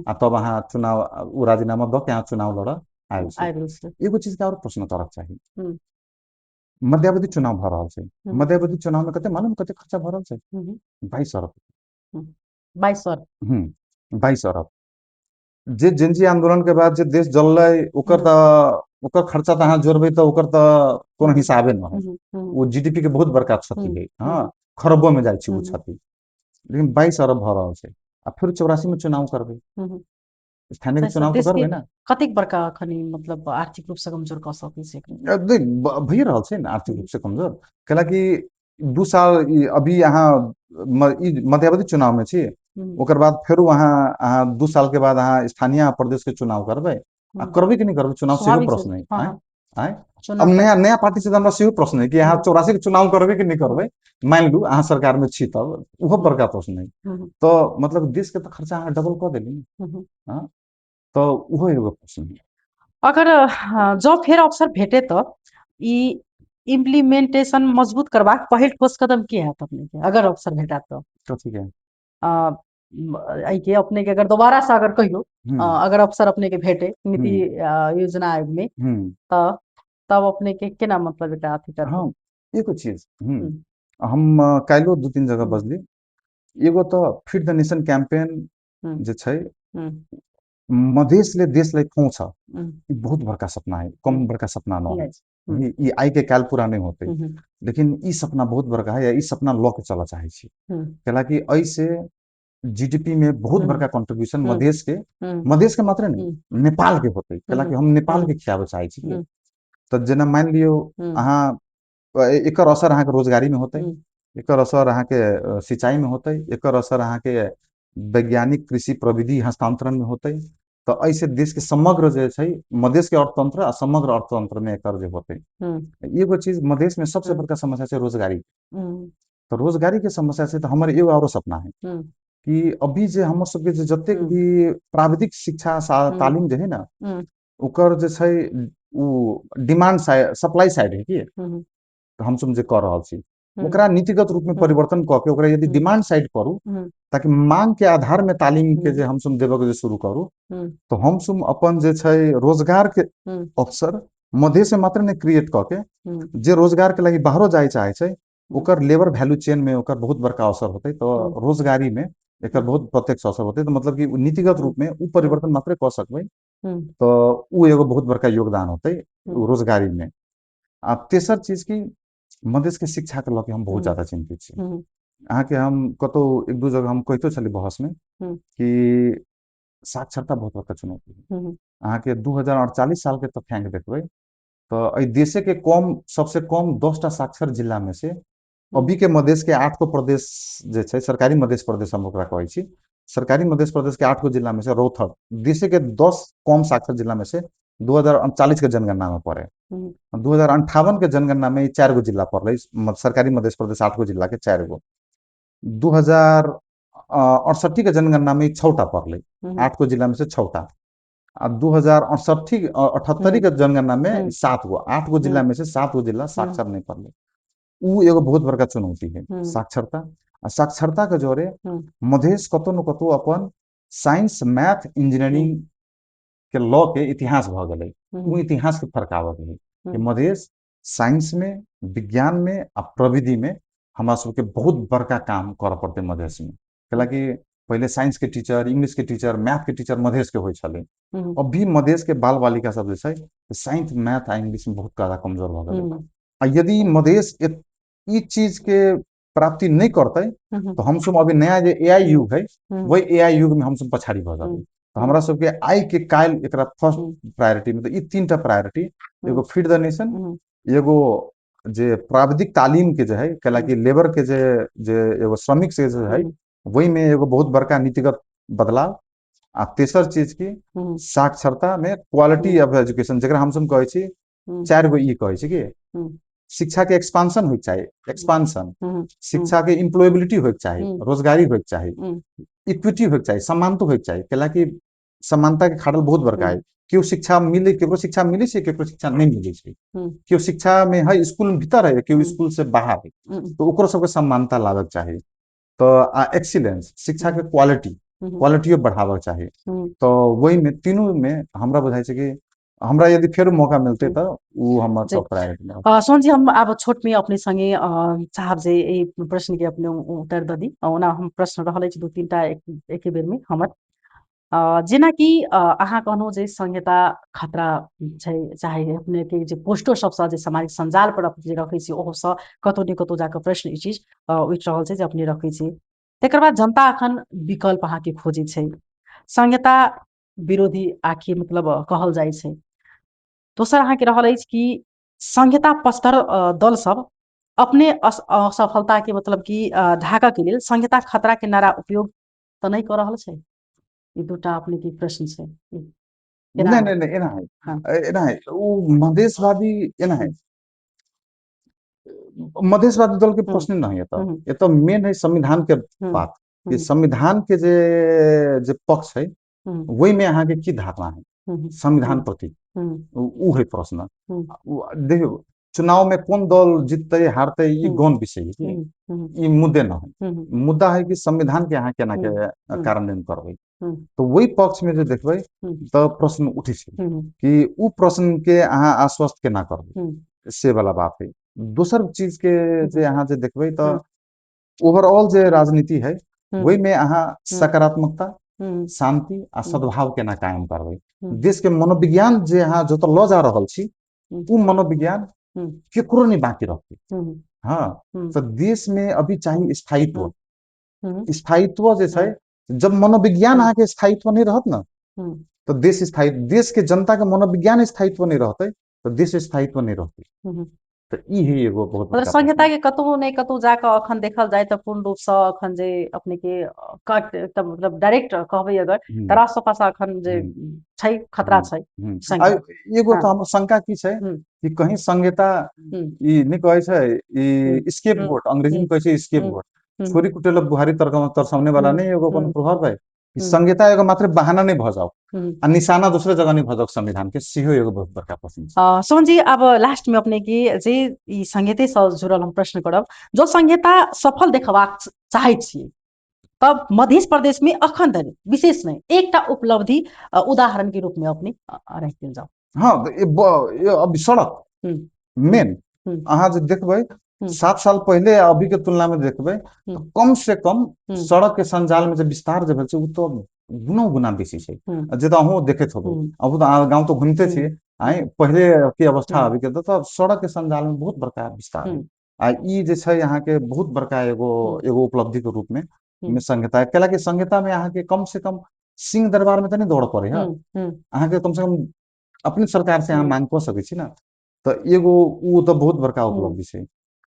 आ तब अहाँ चुनाव ओ राजीनामा दऽ के अहाँ चुनाव लड़ऽ आयल छी। एगो चीज के और प्रश्न करक चाही, मध्यावधि चुनाव भऽ रहल छै, मध्यावधि चुनाव में कते मालूम कते खर्चा भऽ रहल छै? 22 अरब। 22 अरब। 22 अरब। जे जेनजी आंदोलन के बाद जे देश जललै ओकर तऽ ओकर खर्चा तऽ अहाँ जोड़बै तऽ ओकर तऽ कोनो हिसाबे न है, ओ जीडीपी के बहुत बड़का क्षति है, हाँ खरबो में जाइ छै ओ क्षति। लेकिन 22 अरब भऽ रहल छै आ फिर 84 में चुनाव करबै, स्थानीय चुनाव तऽ करबै ने। कतेक बड़का अखन मतलब आर्थिक रूप से कमजोर कऽ सकै छै? भइए रहल छै ने आर्थिक रूप से कमजोर, कैलाकि 2 साल अभी अहाँ मध्यावधि चुनाव में छी, ओकर बाद फेरो अहाँ 2 साल के बाद अहाँ स्थानीय प्रदेश के चुनाव करबै, आ करबै कि नहि करबै चुनाव सेहो प्रश्न है। आँय अब नया नया पार्टी से हमरा सेहो प्रश्न है कि अहाँ 84 के चुनाव करबै कि नहि करबै, मान लू अहाँ सरकार में छी तब ओहो बड़का प्रश्न है। तो मतलब देश के तऽ खर्चा अहाँ डबल कऽ देली ने, तऽ ओहो एगो प्रश्न है। अगर जँ फेर अवसर भेटे तऽ ई इम्प्लीमेंटेशन मजबूत करबाक पहिल ठोस कदम की हैत अपने के, अगर अवसर भेटत तऽ? कथी के? एहिके अपने के अगर दोबारा से अगर कहियो अगर अवसर अपने के भेटे नीति योजना आयोग में तऽ तब अपने के केना मतलब एकरा अथी करबै? हाँ एगो चीज हम काल्हिो 2-3 जगह बजली, एगो तऽ फिट the nation campaign जे छै मधेश ले देश ले पहुँच, ई बहुत बड़का सपना है, कम बड़का सपना न है, ई आइ के काल्हि पूरा नहीं होते, लेकिन ई सपना बहुत बड़का है, ई सपना लऽ के चलऽ चाहै छी, कैलाकि एहिसे जीडीपी में बहुत बड़का कंट्रीब्यूशन मधेश के, मधेश के मात्र नहीं नेपाल के होते, कैलाकि हम नेपाल के खियाबऽ चाहै छी। तऽ जेना मान लियौ अहाँ एकर असर अहाँके रोजगारी में होते, एकर असर अहाँके सिंचाई में होते, एकर असर अहाँके वैज्ञानिक कृषि प्रविधि हस्तांतरण में होते, तऽ एहिसे देश के समग्र जे छै मधेश के अर्थतंत्र आ समग्र अर्थतंत्र में एकर जे होते। एगो चीज मधेश में सबसे बड़का समस्या छै रोजगारी, तऽ रोजगारी के समस्या छै। तऽ हमर एगो आरो सपना है कि अभी जे हमर सबके जे जतेक भी प्राविधिक शिक्षा तालीम जे है ना ओकर जे छै ओ डिमांड साइड सप्लाई साइड है कि तऽ हमसब जे कऽ रहल छी ओकरा नीतिगत रूप में परिवर्तन कऽ के ओकरा यदि डिमांड साइड करू ताकि मांग के आधार में तालीम के जे हमसब देबऽ के जे शुरू करू तऽ हमसब अपन जे छै रोजगार के अवसर मधेश में मात्र नहि क्रिएट कऽ के जे रोजगार के लागि बाहरो जाय चाहे छै ओकर लेबर वैल्यू चेन में ओकर बहुत बड़का अवसर होतै, तऽ रोजगारी में एकर बहुत प्रत्यक्ष असर होतै। तऽ मतलब कि नीतिगत रूप में उ परिवर्तन मात्र कऽ सकबै तऽ उ एगो बहुत बड़का योगदान होतै रोजगारी में। आ तेसर चीज की मधेश के शिक्षा के लऽ के हम बहुत ज्यादा चिंतित छी। अहाँके हम कतौ 1-2 जगह हम कहितो छली बहस में कि साक्षरता बहुत बड़का चुनौती है। अहाँके 2048 साल के तथ्यांक देखबै तऽ एहि देशे के कम सबसे कम 10टा साक्षर जिला में से अभी के मधेश के 8 गो प्रदेश जे छै सरकारी मधेश प्रदेश हम ओकरा कहै छी, सरकारी मधेश प्रदेश के 8 गो जिला में से रौतहट देशे के 10 कम साक्षर जिला में से 2039 के जनगणना में पड़े, 2058 के जनगणना में 4 गो जिला पड़लै, सरकारी मधेश प्रदेश 8 गो जिला के 4 गो, 2068 के जनगणना में 6टा पड़लै, 8 गो जिला में से 6टा, आ 2068 78 के जनगणना में 7 गो, 8 गो जिला में से 7 गो जिला साक्षर नहीं पड़लै। उ एगो बहुत बड़का चुनौती है साक्षरता। आ साक्षरता के जोरे मधेश कतौ न कतौ अपन साइंस मैथ इंजीनियरिंग के लऽ के इतिहास भऽ गेलै, ओ इतिहास के फरकाबऽ के है कि मधेश साइंस में विज्ञान में आ प्रविधि में हमरा सबके बहुत बड़का काम करऽ पड़तै मधेश में, कैलाकि पहिले साइंस के टीचर इंग्लिश के टीचर मैथ के टीचर मधेश के होइ छलै, अभी मधेश के बाल बालिका सब जे छै साइंस मैथ आ इंग्लिश में बहुत ज्यादा कमजोर भऽ गेलै। आ यदि मधेश ई चीज के प्राप्ति नहीं करतै तो हमसब अभी नया जे एआई युग है वही एआई युग में हमसब पछाड़ी भऽ जेबै। तऽ हमरा सबके आइ के काल्हि एकरा फर्स्ट प्रायोरिटी में तऽ ई 3टा प्रायोरिटी, एगो फीड द नेशन, एगो जे प्राविधिक तालीम के जे है कैलाकि लेबर के जे जे एगो श्रमिक से जे है वही में एगो बहुत बड़का नीतिगत बदलाव, आ तेसर चीज की साक्षरता में क्वालिटी ऑफ एजुकेशन जकरा हमसब कहै छी 4 गो ई कहै छी कि शिक्षा के एक्सपांशन होइके चाही, एक्सपांशन, शिक्षा के एम्प्लॉयबिलिटी होइके चाही, रोजगारी होइके चाही, इक्विटी होइके चाही, समानता होइके चाही, कैलाकि समानता के खाड़ल बहुत बड़का है। केओ शिक्षा मिले, केकरो शिक्षा मिलै छै, केकरो शिक्षा नहि मिलै छै। केओ शिक्षा मे है स्कूल भीतर है, केओ स्कूल से बाहर है, तऽ ओकरो सबके समानता लाबक चाही। तऽ आ एक्सीलेंस, शिक्षा के क्वालिटी, क्वालिटियो बढ़ाबक चाही। तऽ ओहिमे तीनू मे हमरा बुझाइ छै कि हमरा यदि फेर मौका मिलतै तऽ ओ हमर टॉप प्रायोरिटी रहत। सोन जी, हम आब छोट में अपने संगे चाहब जे एहि प्रश्न के अपने उत्तर दऽ दी। ओना हम प्रश्न रहल अछि 2-3 टा एके बेर में हमर। जेनाकि अहाँ कहलहुँ जे संहिता खतरा छै, चाहे अपने के जे पोस्टो सबसँ जे सामाजिक सञ्जाल पर जे रखै छी ओहोसँ कतौ ने कतौ जाकऽ प्रश्न ई चीज उठि रहल छै जे अपने रखै छी। तकर बाद जनता अखन विकल्प अहाँके खोजै छै, संहिता विरोधी आखिर मतलब कहल जाइ छै। दोसर अहाँके रहल अछि कि संहिता पक्षधर दल सब अपने असफलता के मतलब कि ढाकऽ के लेल संहिता खतरा के नारा उपयोग तऽ नहि कऽ रहल छै? ई दूटा अपने के प्रश्न छै। नहि नहि नहि, एना है, एना है, ओ मधेशवादी एना है, मधेशवादी दल के प्रश्न नहीं है। एतऽ मेन है संविधान के बात, कि संविधान के जे जे पक्ष है ओहिमे अहाँके की धारणा है संविधान प्रति, ओ है प्रश्न। देखियौ, चुनाव में कोन दल जीतते हारते ई गौण विषय है, ई मुद्दे न है। मुद्दा है कि संविधान के अहाँ केना के कार्यान्वयन करबै। तऽ ओहि पक्ष में जे देखबै तऽ प्रश्न उठै छै कि ओ प्रश्न के अहाँ आश्वस्त केना करबै, से वाला बात है। दोसर चीज के जे अहाँ जे देखबै तऽ ओवरऑल जे राजनीति है ओहिमे अहाँ सकारात्मकता, शांति आ सद्भाव केना कायम करबै। देश के मनोविज्ञान जे अहाँ जतऽ लऽ जा रहल छी ओ मनोविज्ञान केकरो नहीं बाकी रहतै। हाँ, तऽ देश में अभी चाही स्थायित्व। स्थायित्व जे छै, जब मनोविज्ञान अहाँके स्थायित्व नहीं रहत न तऽ देश स्थायी, देश के जनता के मनोविज्ञान स्थायित्व नहीं रहतै तऽ देश स्थायित्व नहीं रहतै। तऽ ई है एगो बहुत मतलब संहिता के कतौ ने कतौ जाकऽ अखन देखल जाय तऽ पूर्ण रूप से अखन जे अपने के कट मतलब डायरेक्ट कहबै अगर तऽ राष्ट्रसभा अखन जे छै खतरा छै। एगो तऽ हमर शंका की छै कि कहीं संहिता ई नहि कहै छै ई स्केप गोट, अंग्रेजी में कहै छै स्केप गोट, छोरी कुटेल बुहारी तरसाउने वाला नहीं एगो कोनो प्रभाव है कि संहिता एगो मात्र बहाना नहीं भऽ जाओ आ निशाना दूसरे जगह नहीं भऽ जाओ संविधान के, सेहो एगो बहुत बड़का प्रश्न छै। सोमन जी, अब लास्ट में अपने के जे ई संहिते से जुड़ल हम प्रश्न करब, जो संहिता सफल देखबाक चाहै छी तब मध्य प्रदेश में अखन धरि विशेष नहीं एकटा उपलब्धि उदाहरण के रूप में अपने राखि देल जाओ। हाँ, अभी सड़क मेन अहाँ जे देखबै 7 साल पहले अभी के तुलना में देखबै तो कम से कम सड़क के संजाल में जे विस्तार जे भेल छै ओ तो गुना गुना बेसी छै। जे तऽ अहूँ देखैत होबै, अहूँ तऽ गाँव तो घूमते छियै, आइ पहिले के अवस्था अभी के तऽ सड़क के संजाल में बहुत बड़का विस्तार है। आ ई जे छै अहाँके बहुत बड़का एगो एगो उपलब्धि के रूप में संहिता, कैलाकि संहिता में अहाँके कम से कम सिंह दरबार में तऽ नहि दौड़ पड़े है, अहाँके कम से कम अपने सरकार से अहाँ मांग कऽ सकै छी ना, तऽ एगो ओ तऽ बहुत बड़का उपलब्धि छै।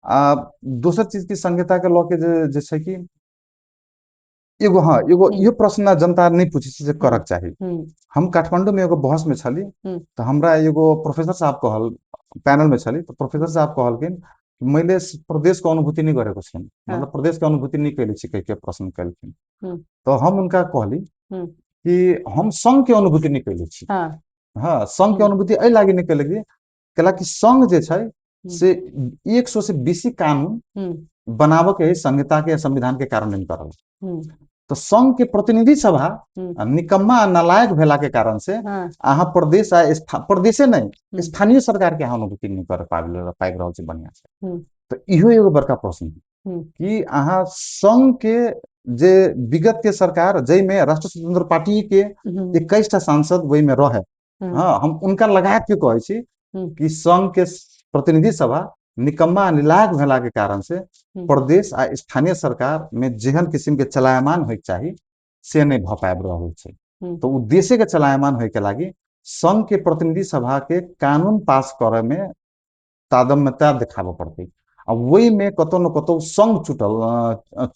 आ दोसर चीज की संहिता के लऽ के जे जे छै कि एगो हाँ एगो इहो प्रश्न जनता नहि पूछै छै जे करक चाही। हम काठमांडू में एगो बहस में छली तऽ हमरा एगो प्रोफेसर साहब कहल, पैनल में छली तऽ प्रोफेसर साहब कहलखिन मैले प्रदेश के अनुभूति नहीं गरेको छैन, मतलब प्रदेश के अनुभूति नहीं कैले छी कह के प्रश्न कैलखिन। तो हम उनका कहली कि हम संघ के अनुभूति नहीं कैले छी। हाँ, संघ के अनुभूति एहि लागि नहीं कैले कैलाकि संघ जे छै से 100 से बेसी कानून बनाबऽ के संहिता के संविधान के कार्यान्वयन करल। तो संघ के प्रतिनिधि सभा निकम्मा आ नालायक भेला के कारण से अहाँ प्रदेश आ प्रदेशे नहीं स्थानीय सरकार के अहाँ अनुभूति नहीं कर पाबि रहल छी बढ़िया से। तो इहो एगो बड़का प्रश्न है कि अहाँ संघ के जे विगत के सरकार जाहिमे राष्ट्र स्वतंत्र पार्टी के 21 टा सांसद ओहिमे रहे, हाँ हम उनका लगा के कहै छी कि संघ के प्रतिनिधि सभा निकम्मा निलायक भेला के कारण से प्रदेश आ स्थानीय सरकार में जेहन किसिम के चलायमान होइके चाही से नहीं भऽ पाबि रहल छै। तो उ देशे के चलायमान होइके लागि संघ के प्रतिनिधि सभा के कानून पास करे में तादम्यता देखाबऽ पड़तै आ ओहि में कतौ न कतौ संघ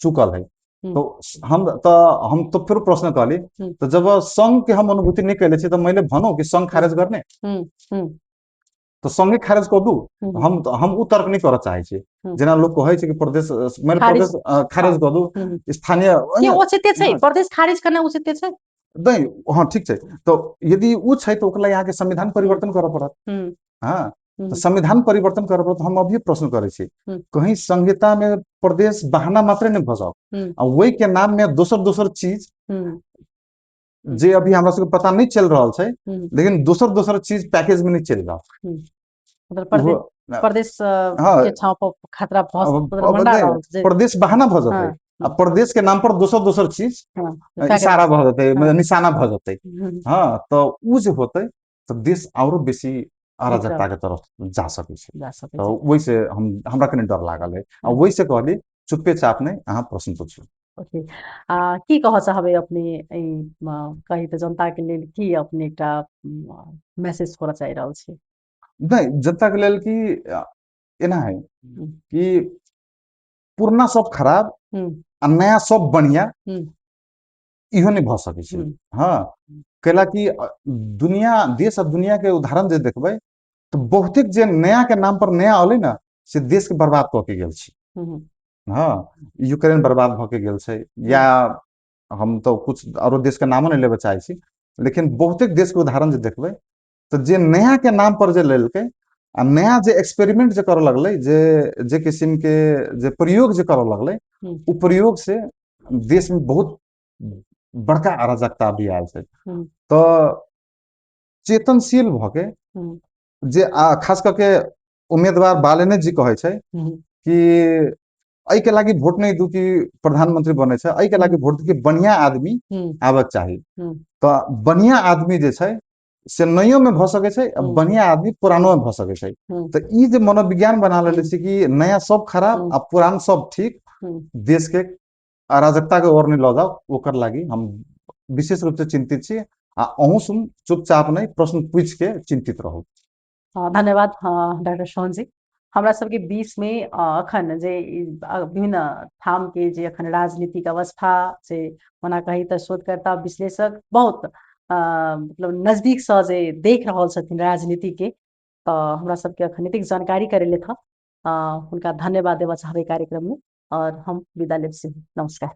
चुकल है। तो हम तो फिर प्रश्न कहली तो जब संघ के हम अनुभूति नहीं कैले छी तो मैले भनौ कि संघ खारिज गर्ने, तो संघे खारिज कऽ दू। हम उ तर्क नहीं करऽ चाहै छी जेना लोग कहै छै कि प्रदेश मैले प्रदेश खारिज कऽ दू स्थानीय उचित छै, प्रदेश खारिज करना उचित छै। नहि, हँ ठीक छै। तऽ यदि ओ छै तऽ ओकरा अहाँके संविधान परिवर्तन करऽ पड़त। हँ, तऽ संविधान परिवर्तन करऽ पड़त। हम अभी प्रश्न करै छी, कहीं संहिता में प्रदेश बहाना मात्रे नहि भऽ जाओ आ ओहि के नाम में दोसर दोसर चीज जे अभी हमरा सबके पता नहीं चल रहा छै, लेकिन दोसर दोसर चीज पैकेज में नहीं चल रहा। मतलब प्रदेश के ठाव पर खतरा भऽ प्रदेश बहाना भऽ जेतै आ प्रदेश के नाम पर दोसर दोसर चीज इशारा भऽ जेतै, निशाना भऽ जेतै। हँ, तऽ उ जे होतै तऽ देश आरो बेसी अराजकता के तरफ जा सकै छै। तऽ ओहि से हमरा कनि डर लागल है आ ओहि से कहली चुप्पे चाप नहि, अहाँ प्रश्न पूछू। ओके, आ की कहऽ चाहबै अपने कही तऽ जनता के लेल की अपने एकटा मैसेज करऽ चाहि रहल छी? नहि, जनता के लेल की एना है कि पुरना सब खराब आ नया सब बढ़िया इहो नहि भऽ सकै छै। हँ, कैला कि दुनिया, देश आ दुनिया के उदाहरण जे देखबै तऽ बहुतेक जे नया के नाम पर नया अलै ने से देश के बर्बाद कऽ के गेल छै। हँ, यूक्रेन बर्बाद भऽ के गेल छै, या हम तऽ कुछ आरो देश के नामो नहि लेबऽ चाहै छी, लेकिन बहुतेक देश के उदाहरण जे देखबै तऽ जे नया के नाम पर जे लेलकै आ नया जे एक्सपेरिमेंट जे करऽ लगलै, जे जे किसिम के जे प्रयोग जे करऽ लगलै, ओ प्रयोग से देश में बहुत बड़का अराजकता भी आयल छै। तऽ चेतनशील भऽ के जे खास कऽ के उम्मीदवार बालेने जी कहै छै कि एहिके लागि वोट नहि दू कि प्रधानमंत्री बनै छै, एहिके लागि वोट दू कि बढ़िया आदमी आबक चाही। तऽ बढ़िया आदमी जे छै से नयो में भऽ सकै छै, बढ़िया आदमी पुरानो में भऽ सकै छै। तऽ ई जे मनोविज्ञान बना लेले छै कि नया सब खराब आ पुरान सब ठीक, देश के अराजकता के ओर नहि लऽ जाओ, ओकर लागि हम विशेष रूप से चिंतित छी। आ अहूँ सुन चुपचाप नहि प्रश्न पूछि के चिंतित रहू। धन्यवाद डॉक्टर सोहन जी। हमरा सबके बीच में अखन जे विभिन्न ठाम के जे अखन राजनीतिक अवस्था से ओना कही तऽ शोधकर्ता विश्लेषक बहुत मतलब नजदीक से जे देख रहल छथिन राजनीति के, तऽ हमरा सबके अखन एतेक जानकारी करेले था, हुनका धन्यवाद देबऽ चाहबै कार्यक्रम में और हम विदा लेब। नमस्कार।